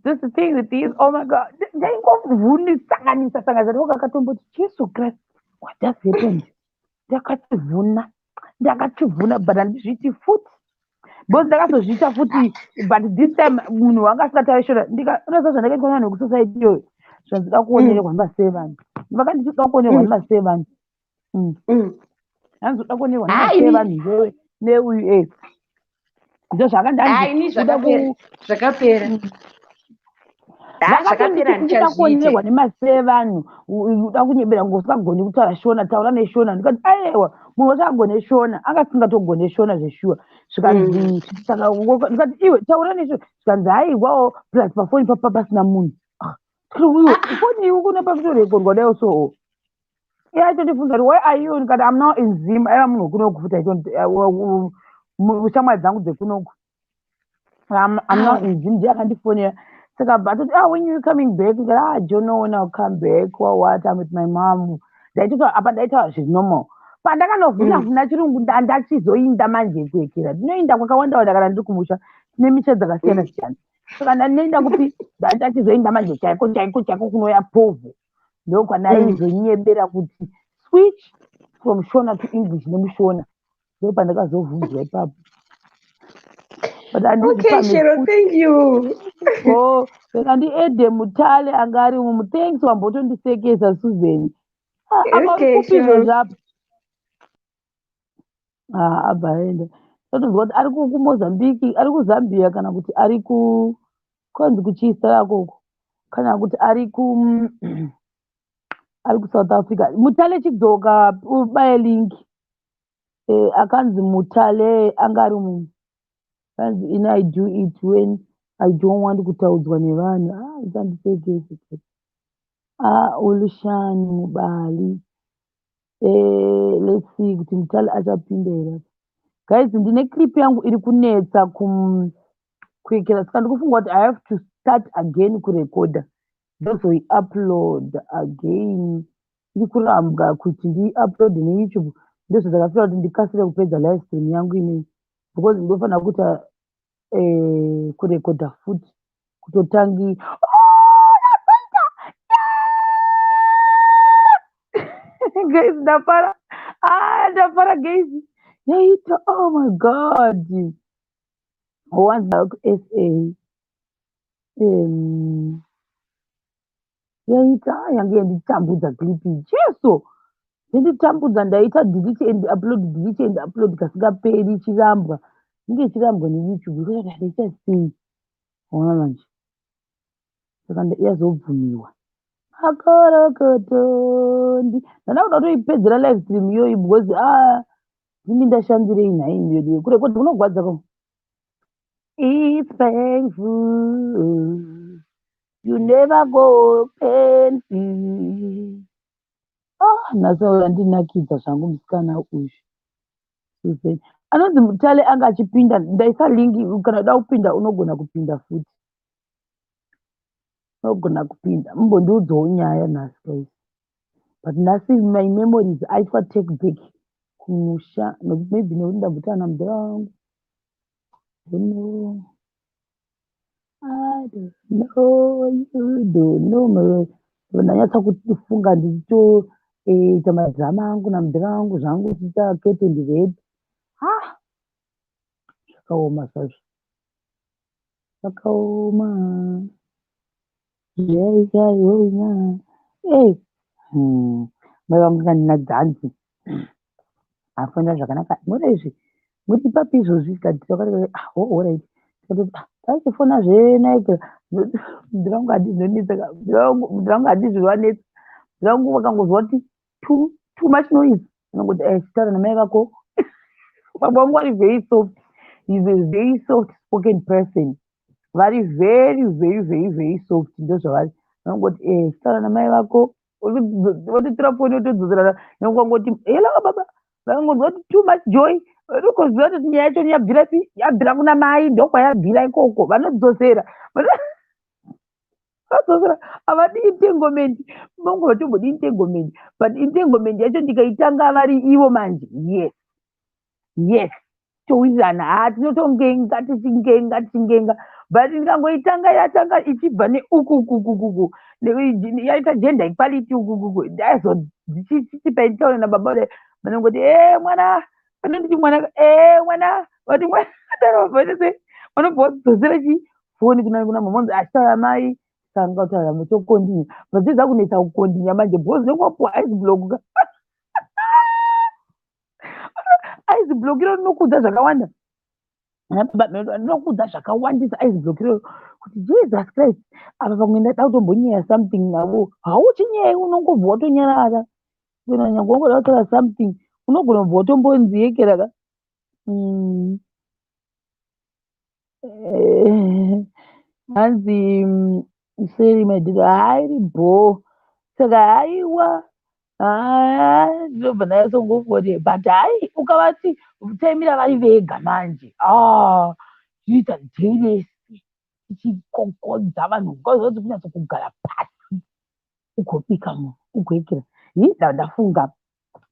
this is the thing with these. Oh my God. Ndaingovhunisanganisa sanganisa ndokakatomboti, "Jesu Christ, what just happened?" Ndakachivhuna, ndakachivhuna, but handizviiti futi because ndakazozviita futi, but this time munhu wanga asingatauri Shona. Unoziva zvandakaitwa navanhu vekusociety iyoyo? Zvanzida kuonererwa nemasee vanhu, vakanditi uda kuonerwa nemasee vanhu. Hanzi uda kuonerwa nemasee vanhu iwewe neuyu e ndo zvakandanzi. Zvakapera. Zvakapera kuonerwa nemasee vanhu, uda kunyebera ngo usingagoni kutaura Shona, taura neShona. Ndikati, "Aiwa, munhu wacho agone Shona, anga asingatogone Shona zveshuwa." Zvikanzi, saka ndikati, "Iwe, taura neShona." Zvikanzi, "Haiwawo, plus pafoni papa pasina munhu." Uyu foni iwe kuna pakutorekodwa daiwo. So iye aitondibvunza kuti, "Where are you?" Ndikati, "I'm now in Zim." Aiva munhu wekunoku futi, shamwari dzangu dzekunoku. "I'm now in Zim." Ndiye akandifonera, saka atoti, "Ah, when you coming back?" Ndikati, "Ah, I don't know when I'll come back. Well, what, I'm with my mom." Ndaitotaura apa, ndaitaura zviri normal. Pandakanovhuna vhuna chirungu, ndachizoinda manje kuekera. Ndinoinda kwakawanda wanda kana ndiri kumusha, tine misha dzakasiyana siyana, saka ndanoinda kupi, ndachizoinda manje chaiko chaiko chaiko kunoya povho, ndokwandaizonyebera kuti switch from Shona to English nemuShona. Ndo pandakazovhunzwa ipapo. But okay, Shero, thank you. Oh, saka ndiede Mutale anga ari umu. Thanks, wambotondisekesa, Susan. Okay, kupi izvozvo apa? Abva aenda. Totonzwa kuti ari kuMozambique, ari kuZambia, kana kuti ari ku kwanzi kuchiista akoko, kana kuti ari kuSouth Africa. Mutale, chidzoka ubaye link. Akanzi Mutale anga ari mu kanzi, "Ini I do it when I don't want kutaudzwa nevanhu." Ah, usandisekese. Ah, Ulushani Mubali. Let's see kuti Mutale achapinda here. Guys, ndine clip yangu iri kunetsa kuekera, saka ndikufunga kuti I have to start again kurekodha, ndozoiupload again. Iri kurambwa kuti ndiiupload neYouTube. Ndozvandakafira kuti ndikasire kupedza live stream yangu inei, because ndofanira kuita kurekodha futi kutotangi. Oh, ndapaita! Guys, ndafara. Ah, ndafara guys, yaita. Oh my God, wanza kuSA yaita. Yange yanditambudza clip, Jesu, yanditambudza. Ndaita delete and upload, delete and upload kasingaperi, ichirambwa, inge ichirambwa neYouTube. Ndaita sei? Ona manje, saka yazobvumiwa. Makorokoto. Ndanda kuda kutoipedzera live stream iyoyi because, ah, ndini ndashandirei nhai yedu kurekodha kunogwadza ko. It's painful. You never go empty. Ah, nhasi wandinakidza zvangu musikana uyu Susan. Anonzi Mutale anga achipinda, ndaisa link, kana uda kupinda unogona kupinda futi. Unogona kupinda. Mumbondiudzawo nyaya nhasi, guys. But nhasi my memories aitwa take back kumusha, nokuti maybe nekuti ndambotana namudhara wangu. Don't know. I don't know, you don't know. Ndanyatsa kufunga ndichitoita madhirama angu namudhara wangu zvangu, tichiita cat and rat. Ah, zvakaoma zvazvo, zvakaoma. Zvaichaiona. Mai vangu ngandinadzanzi afonera zvakanaka. Mura izvi muri papi izvozvi? Tikati ah, oh, alright. Tikatoti ah, taichifonazve naike. Mudhara wangu handizonetsa, mudhara wangu handizvivanetsa. Mudhara wangu vakangozwa kuti too much noise, anongoti, "Eh, chitaura namai vako." Baba vangu vari very soft. He's a very soft spoken person. Vari very, very, very, very soft, ndozvavari. Vanongoti, "Eh, chitaura namai vako." Vototora foni, votodzosera nokungoti, "Hello, baba." Vangonzwa kuti too much joy, vanokoziva kuti nyaya yacho yabvira pi, yabvira kuna mai, ndokwayabvira ikoko. Vanodzosera, vanodzosera. Havadi entanglement. Vangu vatombodi entanglement, but entanglement yacho ndikaitanga vari ivo manje, yes, towirirana. Ha, tinotongenga, tichingenga, tichingenga, but ndikangoitanga yatanga ichibva neukukukukuku, yaita gender equality ukukuku, ndaizochichipa nditaure nababa kudai, vanongoti, "E mwana." Vanonditi mwana, "E mwana." Vati mwana darovese, vanobva vadzosera chi foni kuna mama, onzi achitaura mai tanga kutaura, tokondinya. Vadzidza kunetsa kukondinya manje, because unenge ice block ka. Ice block iro rinokudza zvakawanda, rinokudza zvakawandisa ice block iro, kuti Jesus Christ, apa pamwe ndada kutombonyeya something navo. Hauchinyei, unongobva watonyarara. Kunyanya wangoda kutaura something, unogona kubva watombonziyekera ka. Hanzi seri maidhiro hairi bho, saka haiwa, ndinobva ndanyatsokuti, but hai, ukavati taimira vari vega manje, ah, zvinoita jealous, tichikokodza vanhu. Ukaziva kuti kunyatso kugara pasi ugobika munhu ugoikira hi. Ndafunga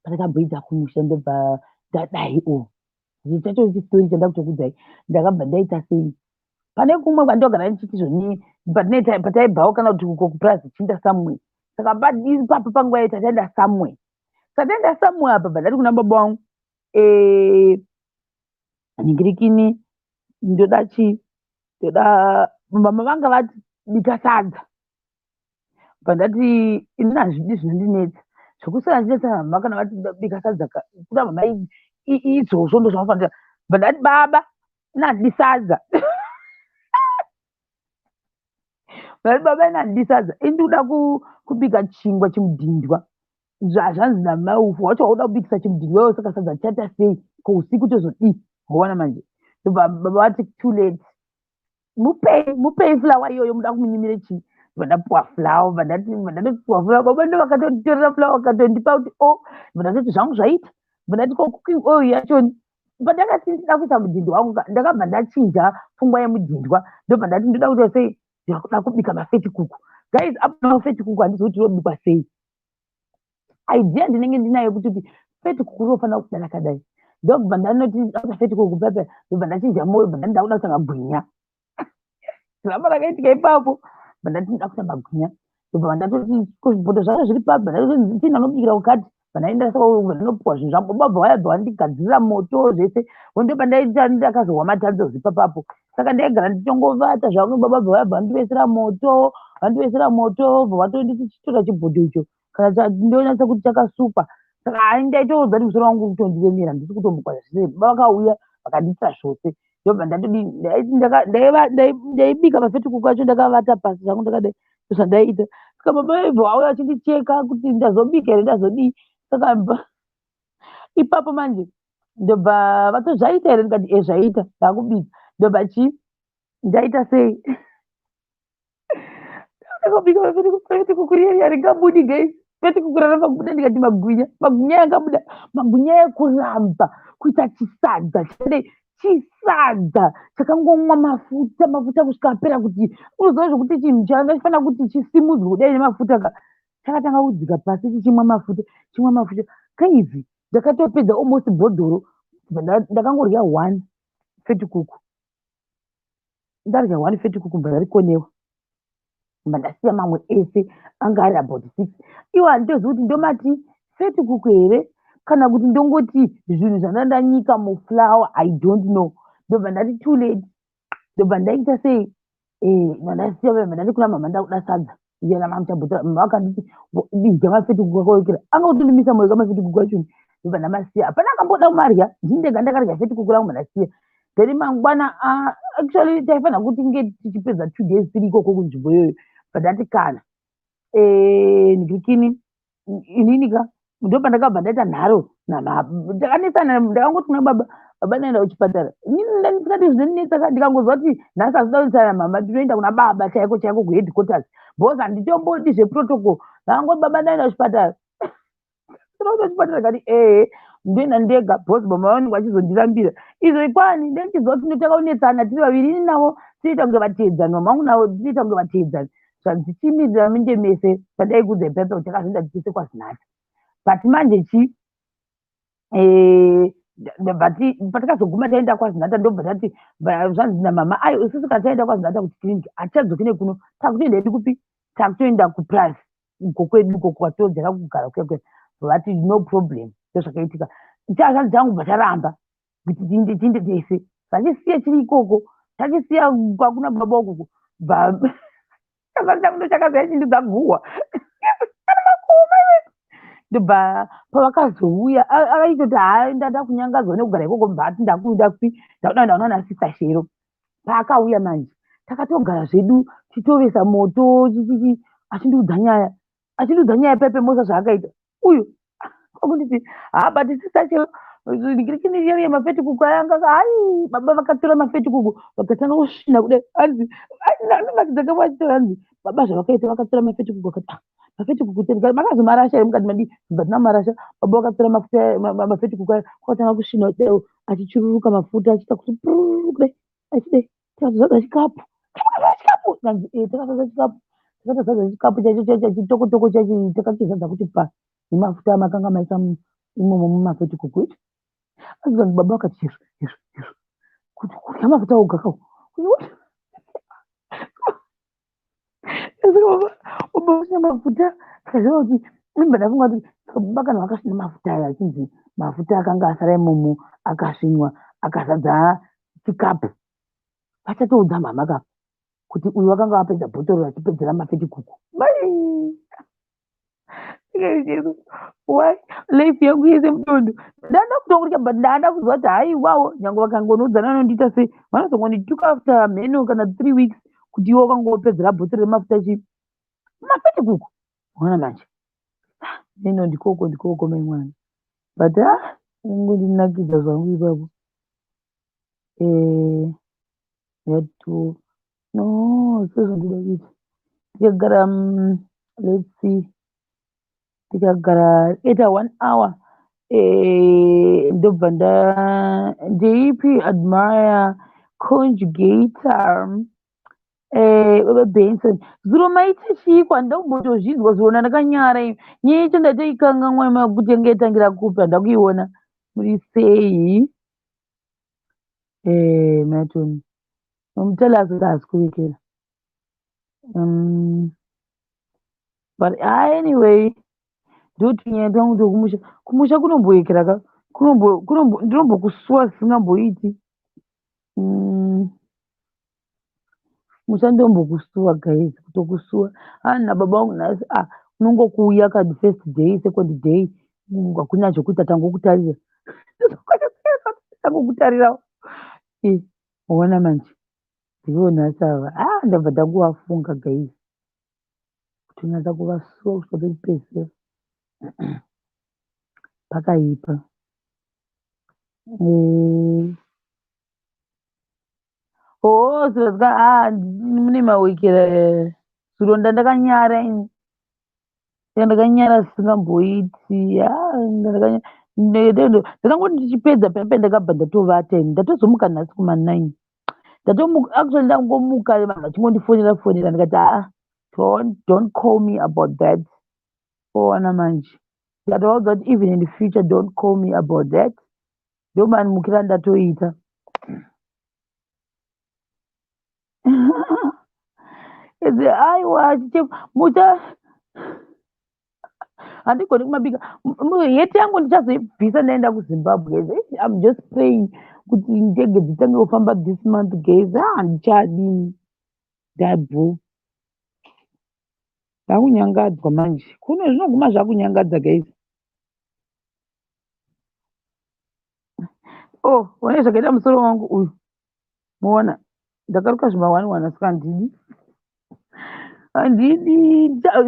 pandakamboita kumusha, ndobva ndadai o chacho chistori chanda kutokudzai. Ndakabva ndaita sei pane kumwe kwandogara ndichiti zvoni pataibvawo, kana kuti uko kupurazi chiinda somewhere. Saka ipapo panguva iyo tataenda somewhere, saka taenda somewhere apa, bva ndati kuna baba vangu, "Ningirikini, ndoda chii, ndoda." Mama vanga vati bika sadza. Bva ndati, "Inini hazvidi zvinondinetsa zvokuswera ndichinetsa mama. Kana vati bika sadza, kuda mama izvozvo ndozvanofanira." Bva ndati, "Baba, ini handidi sadza." Ndati, "Baba, ini handidi sadza, ini ndikuda kubika chingwa chimudhindwa." Zvanzi namai, "Ufu wacho wauda kubikisa chimudhindwa iwo, saka sadza chaita sei? Ko usiku tozodii?" Waona manje, ndobva baba vati, "Too late, mupei, mupei fulawa iyoyo, muda kumunyimire chii?" Bva ndapuwa fulawa, bva ndatopuwa fulawa. Baba ndo vakatonditorera fulawa, vakatondipa kuti o. Bva ndatoti zvangu zvaita. Bva ndati, "Ko cooking oil yachoni?" Bva ndakati ndida kuisa mudhindwa wangu. Ndakabva ndachinja pfungwa yemudhindwa, ndobva ndati ndoda kuita sei, ndakuda kubika mafetikuku. Guys, apa mafetikuku handizi kuti robikwa sei. Idea ndinenge ndinayo kuti fetikuku rinofanira kuda rakadai. Ndobva ndanoti ndida kuita fetikuku pepe, ndobva ndachinja moyo, bva ndati ndakuda kuita magwinya. Drama rakaitika ipapo. Bva ndati ndida kuita magwinya, ndobva ndatoti zvibhodho zvacho zviri papi? Bva ndatoti tina anobikira kukati. Bva ndaenda ndinopuwa zvinhu zvangu. Baba bva vaya, bva vandigadzirira moto zvese. Ndobva ndaita ndakazohwa matanzozi ipapapo. Saka ndaigara ndichongovata zvangu. Baba bva vaya, bva vandivesera moto, vandivesera moto, bva vatonditi chitora chibhodho icho, kana ndonyatsa kuti chakasukwa. Saka hai, ndaitoudza kuti musoro wangu kutondiremera, ndisi kutombokwa zvese. Baba vakauya vakandiitira zvose. Ndobva ndatodii, ndaibika mafetikuku acho ndakavata pasi zvangu ndakadai, ndozvandaiita. Saka baba vaibva vauya vachindicheka kuti ndazobika here, ndazodii. Saka ipapo manje ndobva vato, "Zvaita here?" Ndikati, "E, zvaita, ndakubika." Ndobva chii, ndaita sei, Ndakabika mafetikuku riya ringabudi, guys. Petikuku raramba kubuda. Ndikati magwinya, magwinya yangabuda, magwinya ekuramba kuita chisadza chadai, chisadza chakangomwa mafuta, mafuta kusvika apera. Kuti unoziva zvokuti chinhu changa chifanira kuti chisimudzwe kudai nemafuta ka, chakatanga kudzika pasi chichimwa mafuta, chimwa mafuta. Kaizi ndakatopedza almost bhodhoro. Ndakangorya one fetikuku. Ndarya one fetikuku, mbva ndarikonewa, mba ndasiya mamwe ese anga ari about six. Iwo handitozivi kuti ndomati fetikuku here kana kuti ndongoti zvinhu zvandandanyika muflour. I don't know. Ndobva ndati too late. Ndobva ndaita sei? Ndasiya, bva ndati kuna mama, ndakuda sadza iyana mamuchabhota. Mama vakanditi, "Idya mafetikuku akawekera." Anga kutondimisa moyo kamafetikuku achoni. Ndobva ndamasiya, hapana akamboda kumarya, ndini ndega ndakarya fetikuku rangu, mandasiya. Then mangwana, actually taifanira kuti nge tichipedza 2 days tiri ikoko kunzvimbo iyoyo, but ndati kana ndikini inini ka. Ndopandakabva ndaita nharo, takanesana. Ndakangoti kuna baba, "Baba, ndaenda kuchipatara." Inini ndisingati zvinondinetsa ka. Ndikangozwa kuti nhasi hazvida kunesana namama, ndinoenda kuna baba chaiko chaiko kuheadquarters, because handitombodi zveprotocol. Ndakangoti, "Baba, ndaenda kuchipatara." Kuchipatara kati, "Ehe, ndoenda ndega," because baba vanenge vachizondirambira izvo kwani. Ndendichiziva kuti ndotanga kunetsana tiri vaviri, ini navo tinoita kunge vateedzani, mama vangu navo tinoita kunge vateedzani. Zvandichimirira minde mese pandaikudza ipapo kuti takazoenda tese kwaZinatha. But manje chi but patakazoguma taenda kwaZinatha, ndobva tati zvanzi namama, "Ayo, isusu kana taenda kwaZinatha kuchikliniki hatichadzoki nekuno, takutoenda edu kupi? Takutoenda kuplus uko kwedu, uko kwatodzera kugara kuya kuya." Vati, "No problem." Ndozvakaitika. Chazvanzi changu bva charamba kuti tiinde, tiinde tese. Vachisiya chiri ikoko, tachisiya kwakuna baba ukoko. Bva changu chakazaya chindidza guhwa kana makoma. Ndobva pavakazouya akaitoti, "Haa, ndada kunyangadzwa nekugara ikoko." Bva ati, "Ndakuda kupi? Ndakuda ndaona nasista Shero." Paakauya manje, takatogara zvedu titovesa moto chichichi, achindiudza nyaya, achindiudza nyaya pepe mosa zvaakaita uyu. Kwakunditi, "Ha, but Sister Shero, mafetikuku ayanga hai." Baba vakatora mafetikuku vakatanga kusvina kudai. Hanzi anonakidza kavachitora. Hanzi baba zvavakaita, vakatora mafetikuku vakati, "Ah, mafetikuku makazomarasha here?" Mukati madi bva tina marasha. Baba vakatora mafuta, mafetikuku aya, kwakatanga kusvina kudai, achichururuka mafuta, achiita kuti pururu kudai, achidai. Takazadza chikapu, takazadza chikapu. Kanzi, "E, takazadza chikapu, takatozadza chikapu chacho chacho, chitokotoko chacho takachizadza kuti pa nemafuta amakanga maisa imomo mumafetikuku." Ichi asi kanzi baba vakati, "Izvo, izvo, izvo, kuti kurya mafuta oga kawo." Baba vasina mafuta, tikaziva kuti imba. Ndafunga kuti baba kana vakasvina mafuta aya, achinzi mafuta akanga asara imomo akasvinwa akazadza chikapu, vachatoudza mama ka kuti uyu vakanga vapedza bhotoro vachipedzera mafetikuku. Mai, why life yangu yese mudondo ndanda kutongorya, but ndanda kuziva kuti haiwawo, nyange vakangonoudzana vanondiita sei, vanozongondituka after mheno kana 3 weeks kuti iwe wakangopedzera bhotoro remafuta chi mafetikuku. Ona manje neno, ndikoko, ndikoko mai mwana. But ah, ingondinakidza zvangu ipapo. Yatu no sezvandoda kuita tikagara, let's see, tikagara ita one hour, ndobva nda ndeipi admire conjugator. Baba Benson, zuro maita chiiko? Handida kumbotozvinzwa zuro, ndakanyara. Nyaya yacho ndatoikanganwa kuti yanga yatangira kupi, handida kuiona. Muri sei? Matoni nomutali azoti haasi kuvekera. But anyway, ndotunyaya twangu tokumusha. Kumusha kunomboyekera ka, ndinombokusuwa zvisingamboiti. Musha ndombokusuwa, guys, kutokusuwa. Ah, nababa vangu nhasi, ah, unongokuuya ka first day, second day, hakuna zvekuita, tangokutarira, tangokutarira. Waona manje ndivo nhasi ava. Ah, ndabva ndangovafunga, guys, kutonyatsa kuvasuwa kusvika pekupedzisira. Pakaipa. Oh, ah, mune mawekera. Zuro ndandakanyara ini. Ndakanyara zvisingamboiti. Ndakangoti ndichipedza pepe ndakabva ndatovata ini. Ndatozomuka nhasi kuma9. Ndatomuka, actually ndangomuka vanhu vachingondifonera fonera, ndikati, "Aa, don't call me about that." Owana manje ndikatovaudza kuti even in the future don't call me about that. Ndomanimukira ndatoita. Aiwa, mucha handigoni kumabika. Heti yangu ndichazoibvisa ndaenda kuZimbabwe, guys. I'm just praying kuti ndege dzitange kufamba this month, guys. Handichadi, ndabvo ndakunyangadzwa manje. Kuno zvinoguma zvakunyangadza, guys. Oh, one zvakaita musoro wangu uyu. Muona ndakaruka zvimawani, saka handidi, handidi.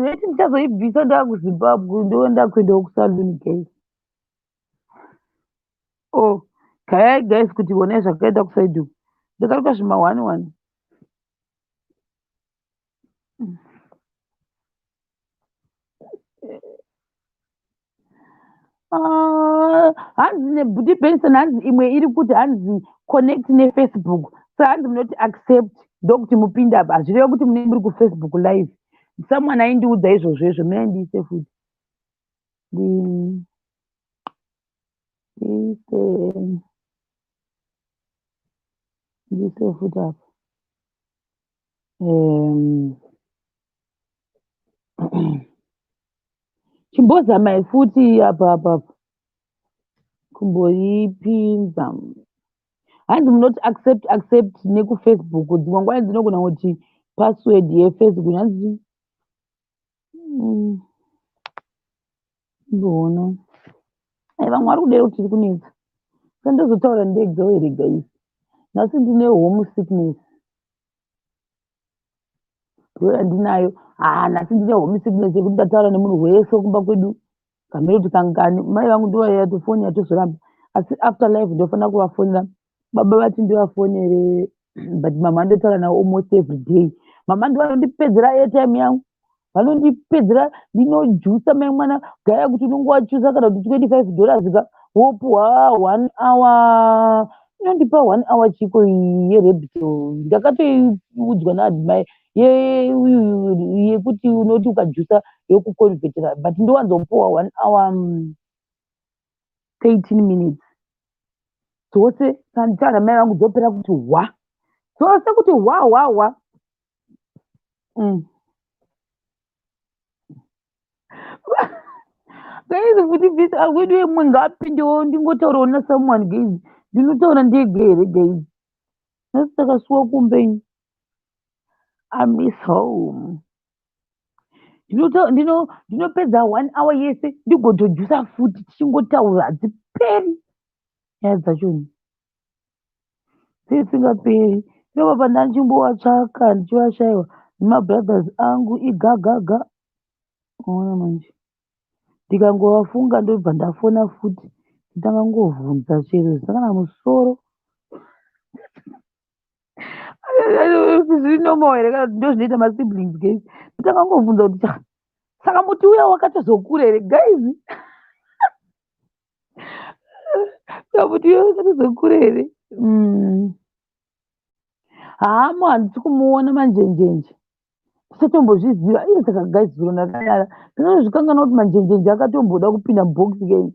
Heti ndichazoibvisa ndaakuZimbabwe, ndoenda kuendawo kusaluni, guys. Oh, gayai, guys, kuti onai zvakaita kusaidi uku. Ndakaruka zvimawani. Ah, hanzi nebhuti Benson, hanzi imwe iri kuti hanzi connect neFacebook. So hanzi munoti accept, ndokuti mupinde apa. Hazvireva kuti munenge muri kuFacebook live. Someone aindiudza izvozvo izvo. Mina ndiise futi, ndiise futi apa. Chimbozamai futi apa apa apa kumboipinza. Hanzi munoti accept, accept nekuFacebook. Dzimwe nguva dzinogona kuti password yeFacebook hanzi imboona. Ai, vamwe vari kudero kuti tiri kunetsa, sa ndozotaura ndegawo here, guys? Nhasi ndine home sickness, ndo yandinayo. Ha, nhasi ndine home sickness yekuti ndataura nemunhu wese kumba kwedu kamere kuti kangani. Mai vangu ndovayati foni yatozoramba, asi after live ndofanira kuvafonera. Baba vati ndivafonere, but mama ndotaura navo almost every day. Mama ndo vanondipedzera airtime yangu, vanondipedzera. Ndinojusa mai mwana gaya kuti unonge wachusa kana kuti $25 ka, wopuhwa one hour. Inondipa one hour chiko yeRebito. Ndakatoiudzwa naadzimai yekuti unoti ukajusa yokuconvertera, but ndowanzopuwa one hour 13 minutes dzose. Kana mai vangu dzopera kuti hwa dzose, kuti hwa hwa hwa. Guys, kuti bvisa akwedu imwe ngaapindewo, ndingotaurawo nasomeone, guys. Ndinotaura ndega here, guys? Nhasi takasuwa kumbe. I miss home. Ndinopedza one hour yese, ndigotojusa futi, tichingotaura, hadziperi nyaya dzachoni, dzisingaperi. Ndopapa ndachimbovatsvaka ndichivashayiwa nemabrothers angu igagaga. Ona manje ndikangovafunga ndobva ndafona futi, ndotanga kungovhunza chero zvisina kana musoro. Zviri normal here kana kuti ndo zvinoita masiblings, guys? Ndotanga kungovhunza kuti saka muti uya wakatozokura here, guys? Saka muti uya wakatozokura here? Hamo, handisi kumuona Manjenjenje, tisatombozviziva iye. Saka guys, zuro ndakanyara, ndinozvikanganwa kuti Manjenjenje akatomboda kupinda mubhokisi kei.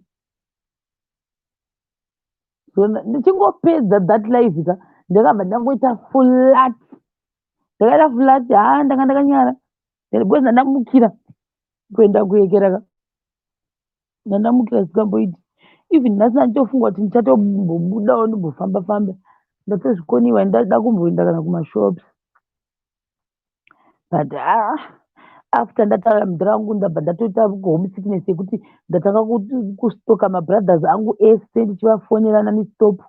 Ndichingopedza that live ka, ndakabva ndangoita flat, ndakaita flat. Ha, ndanga ndakanyara because ndandamukira kuenda kuyekera ka, ndandamukira zvisingamboiti. Even nhasi ndanditofunga kuti ndichatombobudawo ndimbofamba famba, ndatozvikoniwa. Ndada kumboenda kana kumashops, but ah, after ndataura mudhara wangu, ndabva ndatoita home sickness yekuti ndatanga kustoka mabrothers angu ese ndichivafonera nonstop.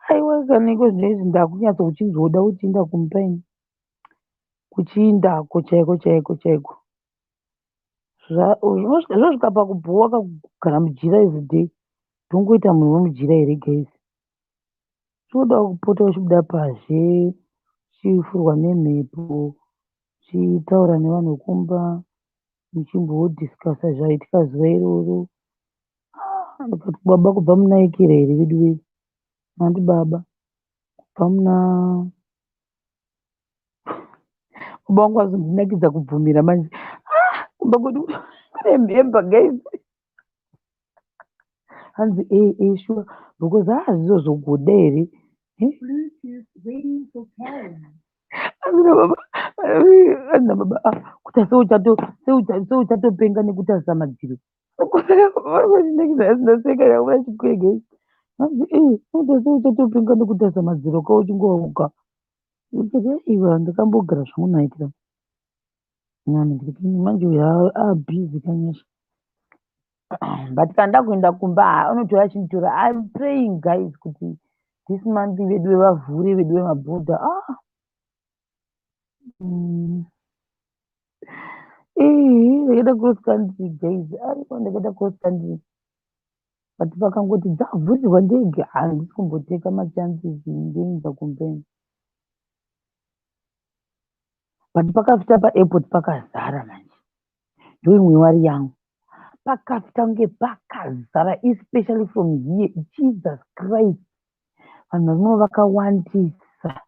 Aiwa, kaniko zvinezvi ndakunyatso kuchinzoda kuchiinda kumba ini, kuchiindako chaiko chaiko chaiko. Zvosvika pakubhowa kugara mujira everyday. Ndongoita munhu wemujira here, guys? Zvinoda kupota uchibuda pazhe. Uchifurwa nemhepo, uchitaura nevanhu vekumba, muchimbodiscussa zvaitika zuva iroro. Ndikati baba kubva muna Ekera here vedu wee? Handi baba kubva muna baba vangu vazondinakidza kubvumira manje. Ah, kumba kwedu kune mhemba guys. Hanzi eh eh sure because hazvizozogoda here. Hanzi nababa, hanzi nababa, ah, kuita seuchatopenga nekutarisa madziro. Ndaseka yakuda chikwege. Hanzi eh, unoita seuchatopenga nekutarisa madziro ka uchingoga. Ndikati aiwa ndakambogara zvangu naikira. Nani ndikati manje uyu abhizi kanyasha. But kana ndakuenda kumba unotora achinditora. I'm praying guys kuti this month vedu vavhure vedu vemabhodha. Ah. Ndakaita cross country guys. Aiwa ndakaita cross country. But vakangoti dzavhurirwa ndege, handisi kumboteka machances ndoenda kumba. But pakafita paairport pakazara manje. Ndoimwe worry yangu. Pakafita kunge pakazara especially from here. Jesus Christ. Vanhu varimo vakawandisa.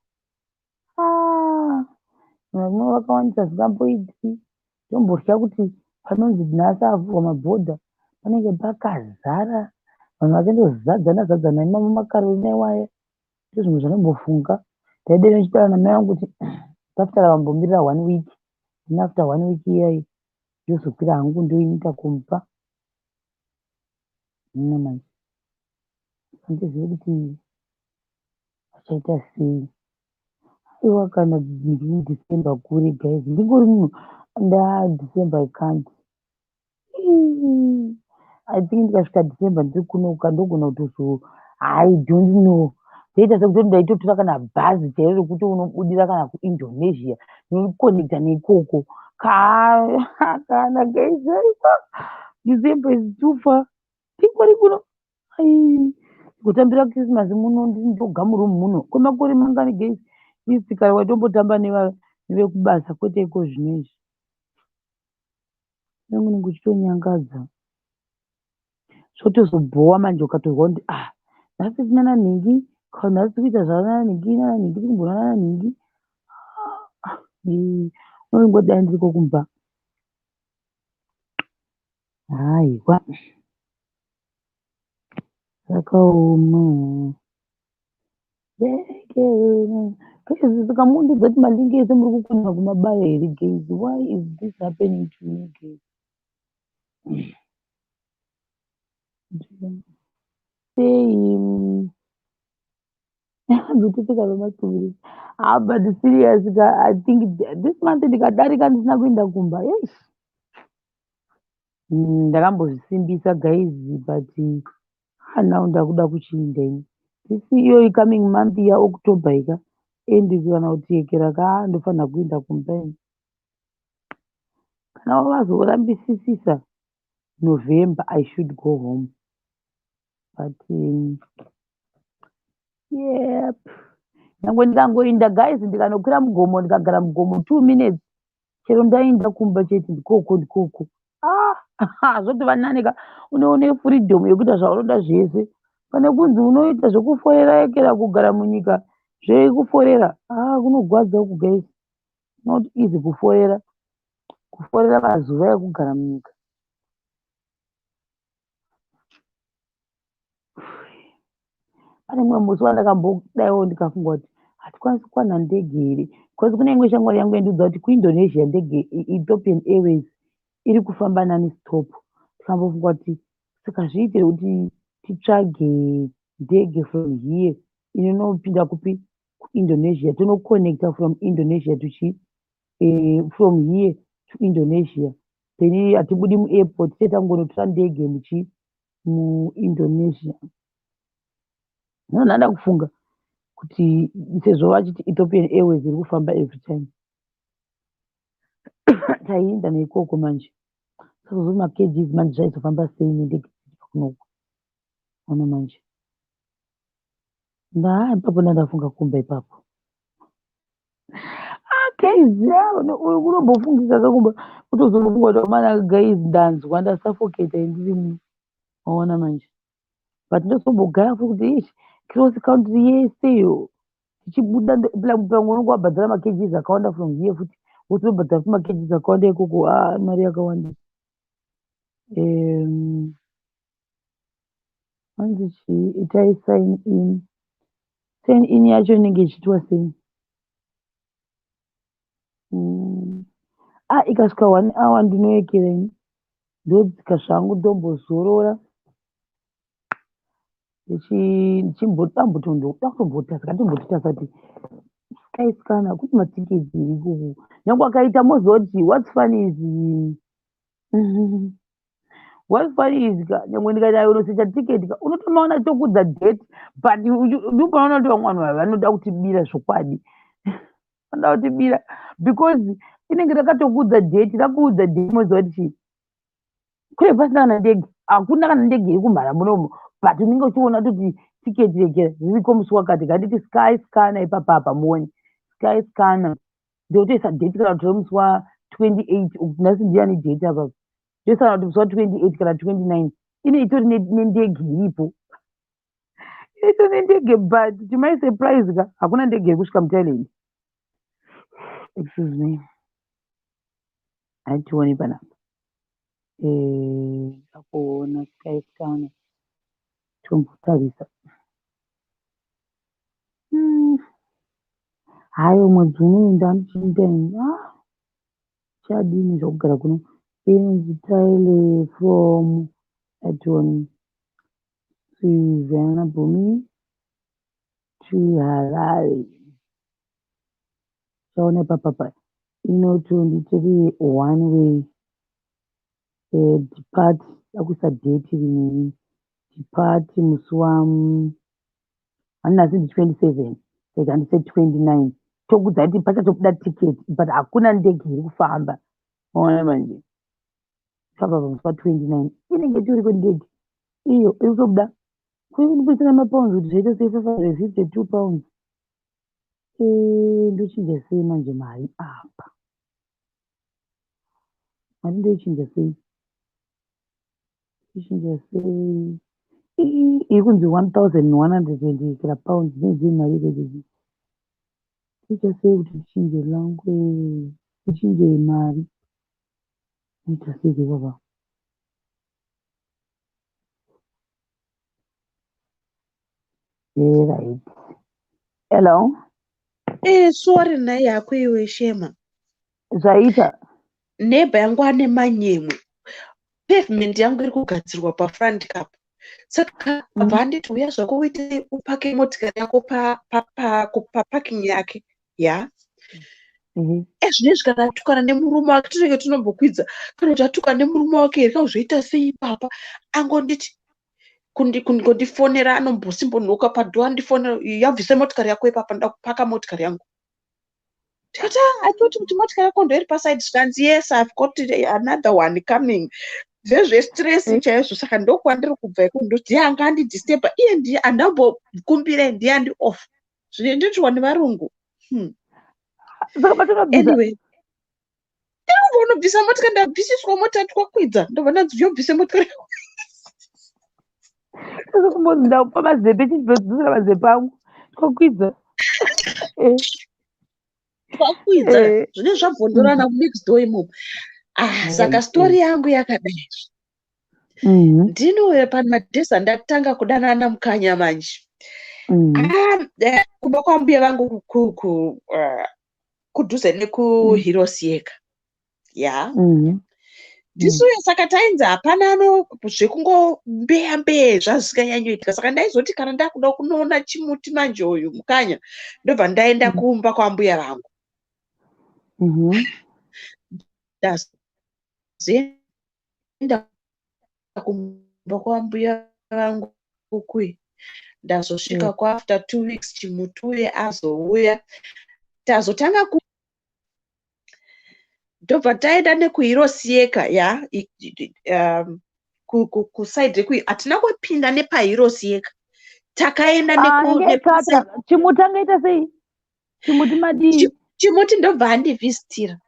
Ah, vanhu varimo vakawandisa zvisingamboiti. Ndombotya kuti panonzi nhasi avhurwa mabhodha panenge pakazara. Vanhu vachandozadzana zadzana imomo makarorina iwaya. Ndozvimwe zvandombofunga. Ndaidai ndichitaura namai vangu kuti after vambomirira one week. Then after one week iyayi ndozokwira hangu ndoenda kumba. Hino manje handizivi kuti vachaita sei. Aiwa kana December kure guys. Ndingori munhu ndaDecember I can't. I think ndikasvika December ndiri kunoka ndogona kutozo I don't know. Ndoita sekuti ndaitotora kana bhazi chairo rekuti unobudira kana kuIndonesia ndinoconnecta neikoko. Kana guys aiwa December is too far. Ndingori kuno. Ai kutambira Christmas muno ndiri muroom muno kwemakore mangani guys. Least kare waitombotamba nevekubasa kwete iko zvino izvi. Unenge uchitonyangadza. Zvotozobhowa manje ukatozwa kuti ah nhasi tinana nhingi kana nhasi tiri kuita zvanana nhingi nana nhingi tiri kumboona nana nhingi. Unongodai ndiriko kumba. Haiwa. Zvakaoma. Guys saka mundiudza kuti malinks ese muri kukona kumabaya here guys? Why is this happening to me guys? Sei ndotopfeka vematumiri. Ah, but serious I think this month ndikadarika ndisina kuenda kumba. Eish. Ndakambozvisimbisa guys but now ndakuda kuchiinda ini. This iyoyi coming month yaOctober ika end kana kuti yekera ka ndofanira kuenda kumba ini. Kana vazorambisisisa November I should go home. But yep. Nyangwe ndikangoinda guys ndikanokwira mugomo ndikagara mugomo 2 minutes chero ndaenda kumba chete ndikoko ndikoko. Ah, zvotova nani ka unoone freedom yekuita zvaunoda zvese. Pane kunzi unoita zvekuforera ekera kugara munyika zvekuforera. Ah, kunogwadza uku guys. Not easy kuforera. Kuforera mazuva ekugara munyika. Pane mumwe musi wandakambodaiwo ndikafunga kuti hatikwanisi kuwana ndege here because kune imwe shamwari yangu yandiudza kuti kuIndonesia ndege Ethiopian Airways iri kufamba non-stop. Ndikambofunga kuti saka zviitire kuti titsvage ndege from here inonopinda kupi kuIndonesia tonoconnecta from Indonesia tuchi from here to Indonesia then hatibudi muairport tete tangonotora ndege muchi muIndonesia. Ndanda kufunga kuti sezvo vachiti Ethiopian Airways iri kufamba every time taienda neikoko manje saka makgs manje zvaizofamba sei nendege dzichibva kunoku ona manje ndaa ipapo ndandafunga kumba ipapo. Guys, unombofungisa kakumba kutozombofunga kuti, "Mana guys, ndanzwa ndasuffocata ndiri muno." Waona manje, but ndozombogara futi kuti ish, cross country yeseyo tichibuda, pamwe unonge wabhadhara makgs akawanda from here, futi wotobhadhara futi makgs akawanda ikoko. A, mari yakawandisa. Hanzi chii? Itai sign in. Sign in yacho inenge ichiitwa sei? Ah, ikasvika one hour ndinoekera ini, ndodzika zvangu, ndombozorora, ndichimbodambutondoda kutombotasa, ndimbototarisa kuti Skyscanner kune matiketi iri ikoko. Nyange akaita mozoti, what's funny is ka, nyangwe ndikaita unosecha tiketi ka, unotomaona tokudza date, but ndopanoona kuti vamwe vanhu vanoda kutibira. Zvokwadi vanoda kutibira, because inenge rakatokudza date, rakuudza date, moziva kuti chii, kune pasina kana ndege, hakuna kana ndege iri kumhara munomu, but unenge uchiona kuti tiketi rege ririko musi wakati. Nganditi Skyscanner ipapapa, muone Skyscanner, ndotoisa date, kana kuti musi wa28. Nhasi ndiani date apapa? Ndoisa kana kuti musi wa28 kana 29, ine itori nendege iripo, itori nendege, but to my surprise ka, hakuna ndege iri kusvika muThailand. Excuse me, hationi panapa. Akuona Skyscanner, tombotarisa. Hayo, mwedzi unoenda ndichiita ini, ah, chadini zvokugara kuno? Inzi Thailand from ationi Suvarnabhumi to Harare. Chaona ipapapa inotonditori one way, depart, dakuisa date rimweni, depart musi wa hanasi ndi 27, saka handise 29, tokudza kuti pachatobuda tiketi, but hakuna ndege iri kufamba. Maona manje, famba pamusi wa29 inenge itoriko ndege iyo iri kutobuda. Kuisina mapounds kuti zvaita sei? £552. Ndochinja sei manje mari apa? Mari ndoichinja sei? Ndochinja sei? Iri kunzi 1100 and pounds, nezii mari idzodzo? Toita sei kuti tichinje language, tichinje mari? Ita sei ipapa? Right, hello. Sorry nhai yako iwe, Shema. Zvaita. Neighbour yangu ane manyemwe. Pavement yangu iri kugadzirwa pafront cap, saka abva anditi, "Uya zvako uite upake motikari yako paparking yake ya." Ezvinezvi kana atukana nemurume wake, tinenge tinombokwidza, kana kuti atukana nemurume wake here, kauzoita sei ipapa? Angonditi kundifonera, anombosimbonhoka padoor, andifonera, "Yabvise motikari yako ipapa, ndoda kupaka motikari yangu." Ndikati, "Ah, I thought kuti motikari yako ndoiri paside." Zvikanzi, "Yes, I've got another one coming." Zvezvestress chaizvo. Saka ndokwandiri kubva iko, ndiye anga andidisturba iye, ndiye andambokumbira, ndiye andi off zvinoitwa nevarungu. Saka patinobvisa Anyway, ndinobva unobvisa motikari, ndabvisiswa mota, twakwidza, ndobva ndanzi, "Yobvise motikari." Kumbonzi ndakupa mazepe, chidzosera mazepe angu, twakwidza. Twakwidza, zvine zvabvondorana kunext door imomo. Ah, saka story yangu yakadai. Ndinouya pamadhezi andatanga kudanana Mukanya manje. Ah, kumba kwambuya vangu kudhuze nekuHeroes Acre ya. Ndisuye, saka tainzi hapana ano zvekungombeya mbeya, zvazvisinganyanyoitika. Saka ndaizoti kana ndakuda kunoona chimuti manje, uyu Mukanya, ndobva ndaenda kumba kwambuya vangu. Ndazoenda kumba kwambuya vangu kui, ndazosvika kwaafter 2 weeks, chimuti uye azouya, tazotanga ku ndobva taenda nekuHeroes Acre ya, kuside reku, hatina kupinda nepaHeroes Acre, takaenda Ah, chimuti angaita sei? Chimuti madii? Chimuti ndobva andivhizitira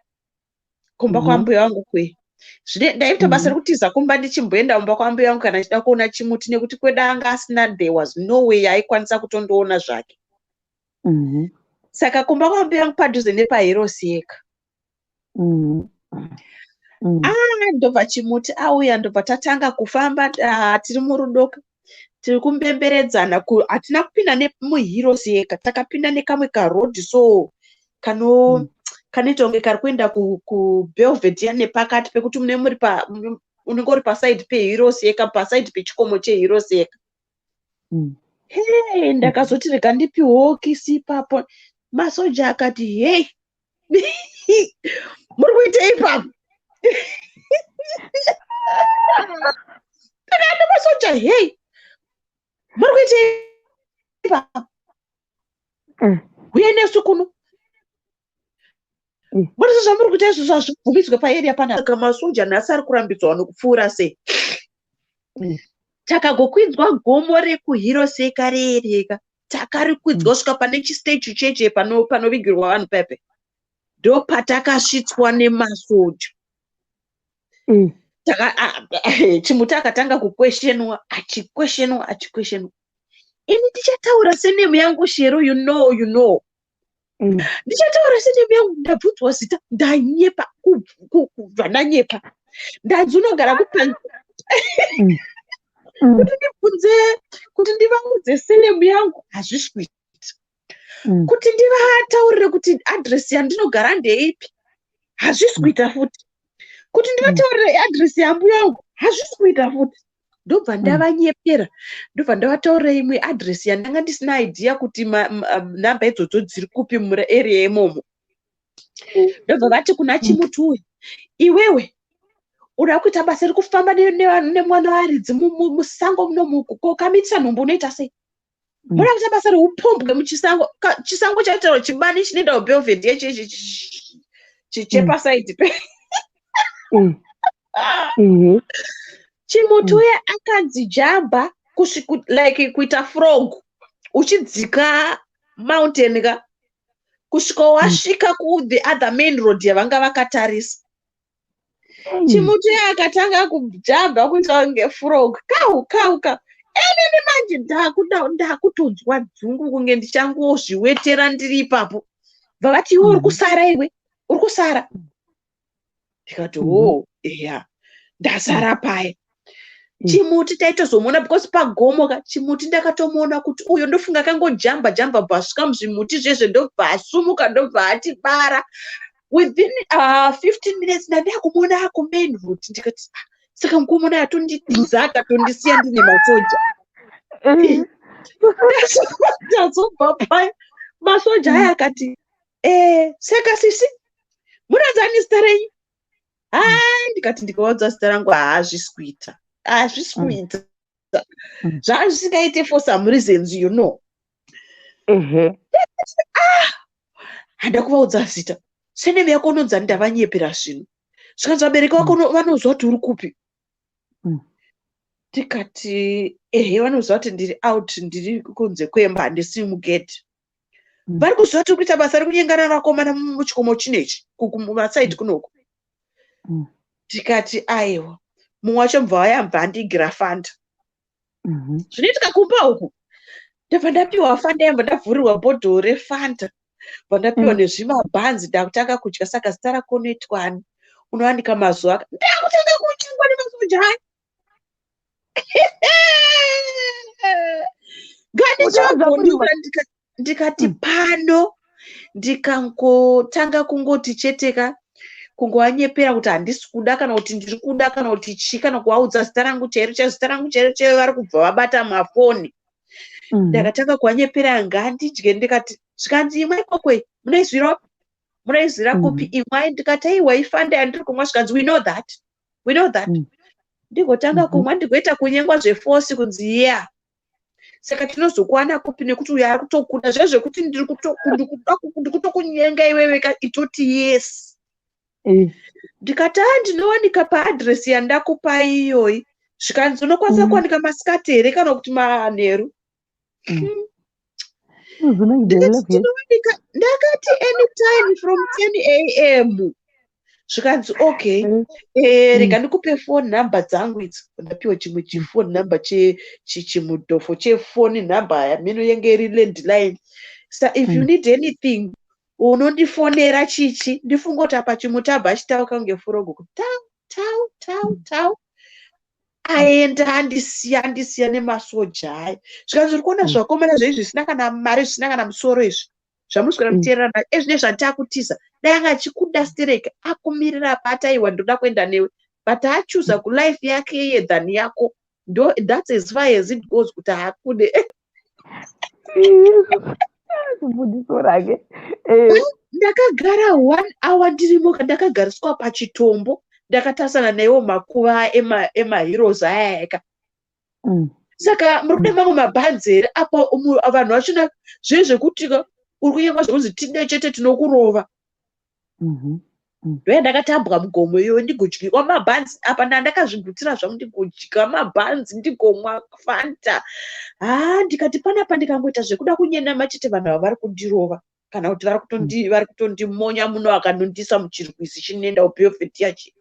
kumba kwambuya wangu kuye. Zvine ndaiita basa rekutiza kumba ndichimboenda kumba kwambuya wangu kana ndichida kuona Chimuti, nekuti kwedu anga asina, there was no way aikwanisa kutondoona zvake. Saka kumba kwambuya wangu padhuze nepaHeroes Acre. Ah, ndobva Chimuti auya, ndobva tatanga kufamba. Ah, tiri murudoka, tiri kumbemberedzana. Hatina kupinda nemuHeroes Acre, takapinda nekamwe karodhi so kano kanoita kunge kari kuenda kuBelvedere, nepakati pekuti mune muri pa unenge uri pasaidi peHeroes Acre, pasaidi pechikomo cheHeroes Acre. Hey, ndakazoti rega ndipiwewo kisi ipapo. Masoja akati, "Hei, muri kuita ipapo?" Ndakati, "Masoja, hei, muri kuita ipapo? Uye nesu kuno muri zvamuri kuita izvozvo hazvibvumidzwe paarea panapa." Saka masoja nhasi ari kurambidzwa vanhu kupfuura sei? Takagokwidzwa gomo rekuHeroes Acre rereka, takarikwidzwa kusvika pane chistatue cheche panovigirwa vanhu pepe, ndopatakasvitswa nemasoja. Chimuti akatanga kuquestionwa, achiquestionwa, achiquestionwa. Ini ndichataura surname yangu, Shero, you know. Ndichataura surname yangu, ndabvunzwa zita, ndanyepa, kubva ndanyepa, ndanzi unogara kupa kuti ndibvunze, kuti ndivaudze surname yangu hazvisi kuita, kuti ndivataurire kuti adhiresi yandinogara ndeipi hazvisi kuita futi, kuti ndivataurire adhiresi yambuya yangu hazvisi kuita futi. Ndobva ndavanyepera, ndobva ndavataurira imwe adhiresi yandanga ndisina idea kuti nhamba idzodzo dziri kupi muarea imomo. Ndobva vati kuna Chimuti uyu, "Iwewe uda kuita basa rekufamba nemwana waridzi musango munomu, kokamitisa nhumbu unoita sei? Muda kuita basa reupombwe muchisango." Chisango chaitaura chibani chinoenda kuBelvedere chechi chepasaidi pe Chimuti uye akanzi jamba like kuita frog uchidzika mountain ka, kusvika wasvika ku the other main road yavanga vakatarisa. Chimuti uye akatanga kujamba kuita kunge frog, kau kau kau. Enini manje ndakutonzwa dzungu kunge ndichangozviwetera ndiri ipapo. Bva iwe uri kusara, iwe uri kusara. Ndikati, "O eya, ndasara paya." Chimuti taitozomuona because pagomo ka, Chimuti ndakatomuona kuti uyo ndofunga akangojamba jamba, bva asvika muzvimuti zvezve, ndobva asumuka, ndobva atibara. Within 15 minutes ndandakumuona akumain road. Ndikati, "Ah, saka mukomana atonditiza, akatondisiya ndine masoja." Ndazobva paya, masoja aya akati, "Saka sisi munonzani zita renyu?" Hai, ndikati ndikaudza zita rangu, haazvisi kuita, hazvisi kuita. Zvazvisingaite for some reasons. Handa kuvaudza zita. "Surname yako unonzani?" Ndavanyepera zvinhu. Zvikanzi, "Vabereki vako vanoziva kuti uri kupi?" Tikati, "Ehe, vanoziva kuti ndiri out, ndiri kunze kwemba, handisi mugedhi." "Vari kuziva kuti uri kuita basa rekunyengana vakomana muchikomo chinechi kumasaidi kunoku?" Tikati, "Aiwa." Mumwe wacho mubva wayambva andigira Fanta. Zvinoitika kumba uku, ndobva ndapiwa Fanta, yambva ndavhurirwa bhodhoro reFanta, bva ndapiwa nezvimabhanzi. Ndakutanga kudya. "Saka zita rako unoitwani? Unowanika mazuva Ndakutanga kuchingwa nemasoja aya. Ngandichavhunduka, ndikati pano ndikangotanga kungoti cheteka, kungovanyepera kuti handisi kuda, kana kuti ndiri kuda, kana kuti chii, kana kuvaudza zita rangu chairo chairo, zita rangu chairo chairo, vari kubva vabata mafoni. Ndakatanga kuvanyepera, ngandidye. Ndikati, zvikanzi, "Imwe ikokoi munoizwira, munoizwira kupi imwai?" Ndikati, "Aiwa, iFanta yandiri kumwa." Zvikanzi, "We know that, we know that." Ndigotanga kumwa, ndigoita kunyengwa zveforce, kunzi, "Yeah, saka tinozokuwana kupi, nekuti uyo ari kutokuda zvezvekuti ndiri kutokunyenga iwewe ka, itoti yes." Ndikati, "A, ndinowanika paadhiresi yandakupai iyoyi." Zvikanzi, "Unokwanisa kuwanika masikati here kana kuti manheru?" Ndikati tinowanika, ndakati anytime from 10 a.m. Zvikanzi okay, rega ndikupe phone number dzangu idzi. Ndapiwa chimwe chiphone number, chimudhofo chephone number yamino yenge iri landline. Sa if you need anything, unondifonera. Chichi ndifunga kuti apa chimutabva achitauka kunge furogo kuti tau tau tau tau. Aenda andisiya, andisiya nemasoja aya. Zvikanzi uri kuona zvakomana zveizvi zvisina kana mari, zvisina kana musoro izvi zvamuswera muteererana ezvine zvatakutiza. Dai anga achikuda stereki, akumirira apa, aiwa, ndoda kuenda newe, but achuza kulife yake iye than yako. Ndo that's as far as it goes kuti haakude. Chibudiso rake. Ndakagara one hour ndirimo, ndakagariswa pachitombo, ndakatarisana naiwo makuva emaheroes aya eka. Saka muri kuda mamwe mabhanzi here apo? Vanhu vachona zvee zvekuti ka uri kunyengwa zvekunzi tide chete tinokurova. Ndoya ndakatambwa mugomo iyoyo, ndigodyiwa mabhanzi apa, ndandakazvigutira zvangu, ndigodya mabhanzi, ndigomwa Fanta. Ha, ndikati panapa ndikangoita zvekuda kunyenama chete, vanhu ava vari kundirova kana kuti vari kutondimonya muno, akanondisa muchirwizi chinoenda kuBelvedere chi.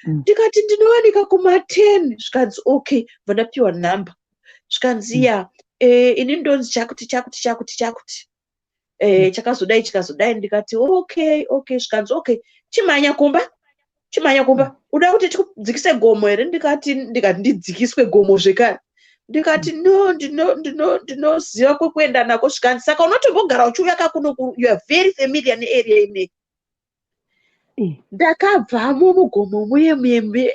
Ndikati ndinowanika kuma10. Zvikanzi okay. Bva ndapiwa nhamba. Zvikanzi ya, ini ndonzi chakuti chakuti chakuti chakuti, chakazodai chikazodai. Ndikati okay. Zvikanzi okay, chimhanya kumba, chimhanya kumba. Uda kuti tikudzikise gomo here? Ndikati ndidzikiswe gomo zvekare? Ndikati no, ndinoziva kwekuenda nako. Zvikanzi saka unotombogara uchiuya kakuno, you are very familiar nearea inei. Ndakabvamo mugomo muye muye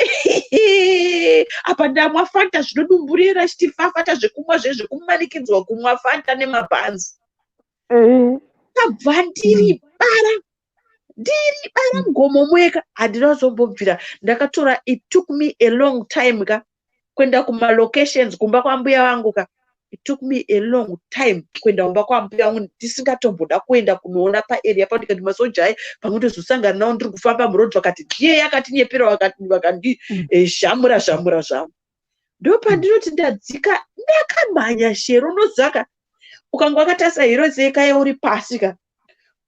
apa ndamwa Fanta zvinodumburira, chitifafata zvekumwa zvekumanikidzwa kumwa Fanta nemabhanzi. Ndabva ndiri bara, ndiri bara mugomo muye. Handina kuzombobvira ndakatora. It took me a long time ka kuenda kumalocations kumba kwambuya vangu ka. It took me a long time kuenda kumba kwambuya vangu, ndisingatomboda kuenda kunoona paarea pa. Ndikati masoja aya pamwe ndozosangana navo ndiri kufamba murodhi, vakati ndiye yakatinyepera, vakandizhamura zvamura zvavo. Ndopandinoti ndadzika ndakamhanya. Shero, unoziva ukanga wakatarisa Heroes Acre uri pasi ka,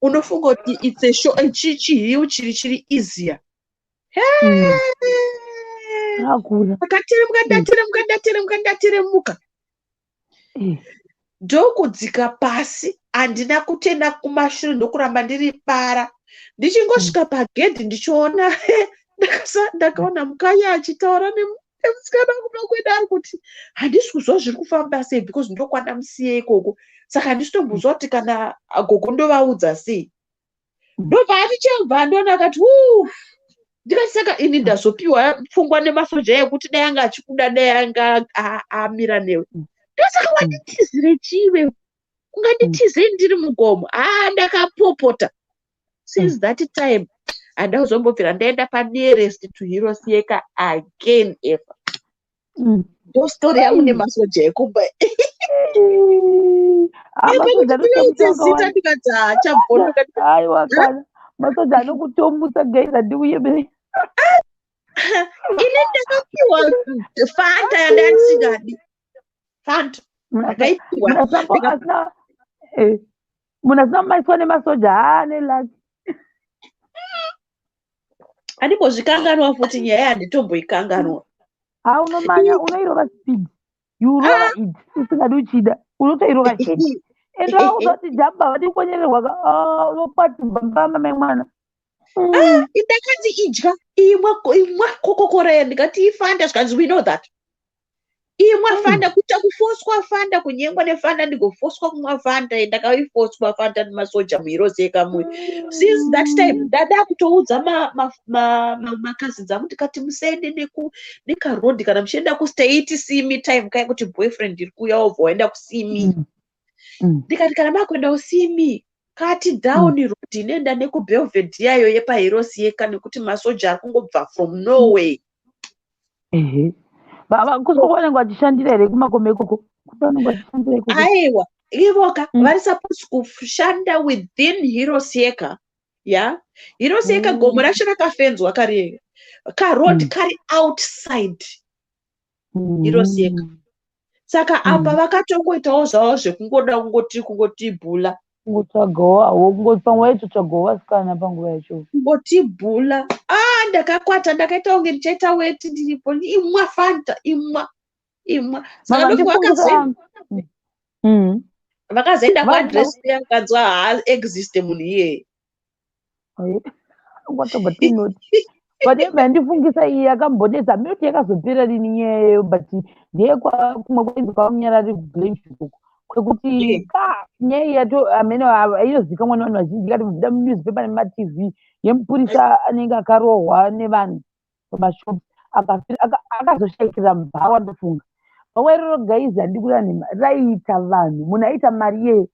unofunga kuti it's a show, chihill chiri easier. Akura. Ndakateremuka, ndateremuka, ndateremuka, ndateremuka, ndokudzika pasi. Handina kutenda kumashure, ndokuramba ndiri bara. Ndichingosvika pagedhi, ndichiona ndakaona mukanya achitaura nemusikana kuda kuenda, ari kuti handisi kuziva zviri kufamba sei because ndokwandamusiye ikoko, saka handisi tombozwa kuti kana gogo ndovaudza sei. Ndobva atichebva andiona akati u. Ndikati saka ini ndazopiwa pfungwa nemasoja ekuti dai anga achikuda, dai anga amira newe. Ndosaka wanditizire chiwe, unganditizei ndiri mugomo? Haa, ndakapopota. Since that time handina kuzombobvira ndaenda panearest to Heroes Acre again ever. Ndo story yangu nemasoja ekumba. Masoja. Zita ndikati hachabvondoka. Aiwa, kana masoja anokutomutsa gaiza ndiuyemere. Ini ndakapiwa Fanta yandandisingadi, Fanta ndakaipiwa. Munhu asina kumaiswa nemasoja haane lucky. Handimbozvikanganwa futi nyaya, handitomboikanganwa. Ha, unomanya, unoirova speed, you rova it usingadi uchida, unotoirova chete. Ende vakuza kuti jamba vadi kukonyorerwa, unokwati mbamba memwana. Ndakati idya, imwa, imwa Coca-Cola. Ndikati iFanta. Zvikanzi we know that, imwa Fanta. Kuita kufoswa Fanta, kunyengwa neFanta, ndigofoswa kumwa Fanta. Ndakaifoswa Fanta nemasoja muHeroes Acre muya. Since that time ndada kutoudza macousins angu, ndikati musaende nekarodhi kana muchienda kustate. See me time kaya kuti boyfriend iri kuuya, wobva waenda kusee me. Ndikati kana makuenda kusee me, cut down road inoenda nekuBelvedere iyo yepaHeroes Acre, nekuti masoja ari kungobva from nowhere. Ehe, kusiko vanenge vachishandira here kumakomo ikoko? Kuti vanenge vachishandira ikoko? Aiwa, ivoka vari supposed kushanda within Heroes Acre ya. Heroes Acre gomo racho rakafenzwa, kari karoad kari outside Heroes Acre. Saka apa vakatongoitawo zvavo zvekungoda kungotibhula. Kungotsvagawo hawo, kungoti pamwe vaitotsvagawo vasikana panguva yacho. Kungotibhula. Ah, ndakakwata, ndakaita kunge ndichaita weti ndiripo. Imwa Fanta, imwa, imwa. Saka Mama ndokuti ndifungisa vakazoenda Va- kuaddress yakanzwa haaexiste munhu iyeye. Watobva tinoti, but yebva yandifungisa iyi yakambonetsa miti, yakazopera rini nyaya iyoyo? But ndeyekwa kumwe kwainzi kwaMunyarari, kuGlen View, kwekuti ka nyaya iyi yato amene inozikanwa nevanhu vazhinji, ikati mubuda munewspaper nemaTV, yemupurisa anenge akarohwa nevanhu pamashops, akazoshayikira mubhawa. Ndofunga bhawa iroro, guys, handi kuda nhema, raiita vanhu, munhu aiita mari yeye.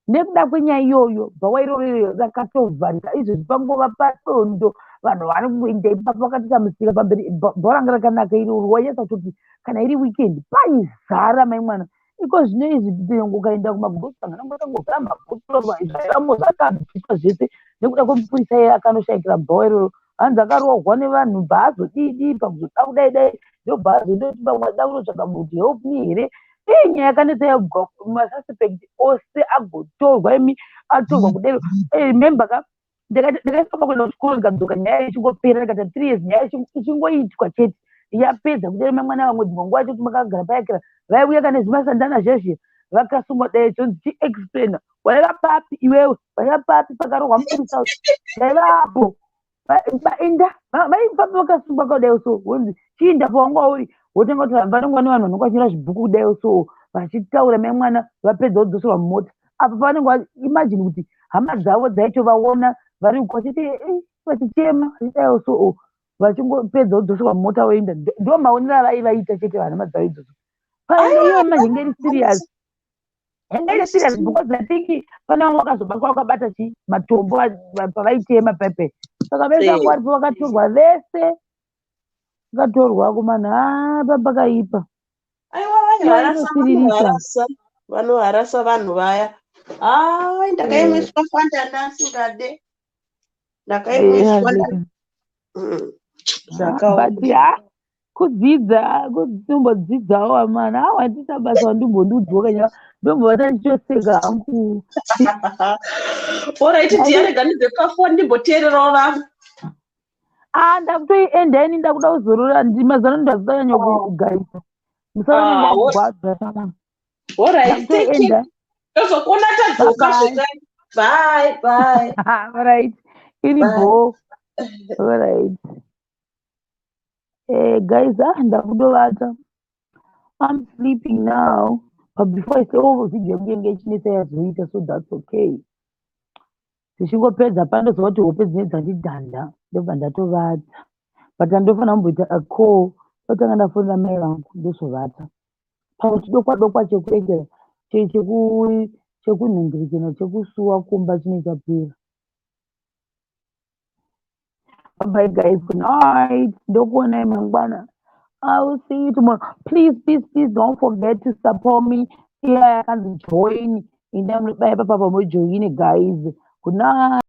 Nekuda kwenyaya iyoyo, bhawa iroro rakatovharika. Izvozvi pangova padondo, vanhu vari kungoenda ipapo, vakatoita musika pamberi. Bhawa ranga rakanaka iroro, wanyatsa kutoti kana iri weekend paizara, mai mwana. Iko zvino izvi nyangwe ukaenda kumagrocery, anongovhara mabhotoro, zvaivamo zvakabviswa zvese nekuda kwemupurisa iye akanoshayikira mubhawa iroro. Hanzi akarohwa nevanhu, bvaazodii pakuzoda kudai dai, ndobva azondoti pamwe ada kunotsvaga kuti help me here. Ii, nyaya yakanetsa yabva, masuspect ose agotorwa, imi atorwa kudero. Remember ka, ndakaifamba kuenda kuchikoro, ndikadzoka, nyaya ichingopera. Ndikati 3 years nyaya ichingoitwa chete, yapedza kudero. Mai mwana, vamwe dzimwe nguva choti makagara payakira, vaiuya kane zvimasandana zvezve, vakasungwa dai, chonzi chiexplaina waiva papi iwewe, waiva papi pakarohwa mupurisa uyu? Ndaivapo. Inda vaifamba vakasungwa kudai so, wonzi chiinda pawanga uri, wotanga kuti vanenge vane vanhu vanenge vachinyora zvibhuku kudai so, vachitaura. Mai mwana, vapedza kudzoserwa mumota apa pavanenge, imagine kuti hama dzavo dzaitovaona vari vachiti vachichema vachidai so, vachingopedza kudzoserwa mumota voenda. Ndo maonero avaivaita chete vanhu, hama dzavo idzodzo. Paende ivo manje iri serious, yanga iri serious, because I think pane vamwe vakazobatwa vakabata chi matombo pavaitema pepe. Saka vese vanga varipo vakatorwa vese, vakatorwa kumana. Ha, pakaipa. Aiwa, Iyo vaiharasa. inosiririsa. Vanoharasa, vanoharasa vanhu vaya. Hai, ndakaimwiswa Fanta asingade, ndakaimwiswa. Zvakaoma. But ha, kudzidza, kutombodzidzawo amana. Awa, handita basa, wandimbondiudzwa kanya, ndombovata ndichoseka hangu. Alright dear, rega ndibve pafoni ndimboteererawo vamwe. Ah, ndakutoienda ini, ndakuda kuzorora. Mazano ndazonyanya kugarisa musoro. Ah, Ndakugwadza samwana. Alright, take care. Ndakutoenda. Tozokuona tadzoka. Bye-bye. Zvekare, bye bye. Alright, iri Bye. bho. Alright, guys, ah, ndakutovata. I'm sleeping now, but before I say, oh, video yangu yange ichinetsa, yazoita, so that's okay. Tichingopedza pandoziva kuti hope dzine dzandidhanda, ndobva ndatovata. But handofanira kumboita a call, totanga ndafonera mai vangu, ndozovata. Pamwe chidokwa dokwa chekuregera, chekunhingirikina, chekusuwa kumba chinenge chapera. Bye guys, good night. Ndokuonai mangwana. I will see you tomorrow. Please, please, please don't forget to support me. Yeah, yakanzi join. Enda munobaya papa mujoine, guys. Good night.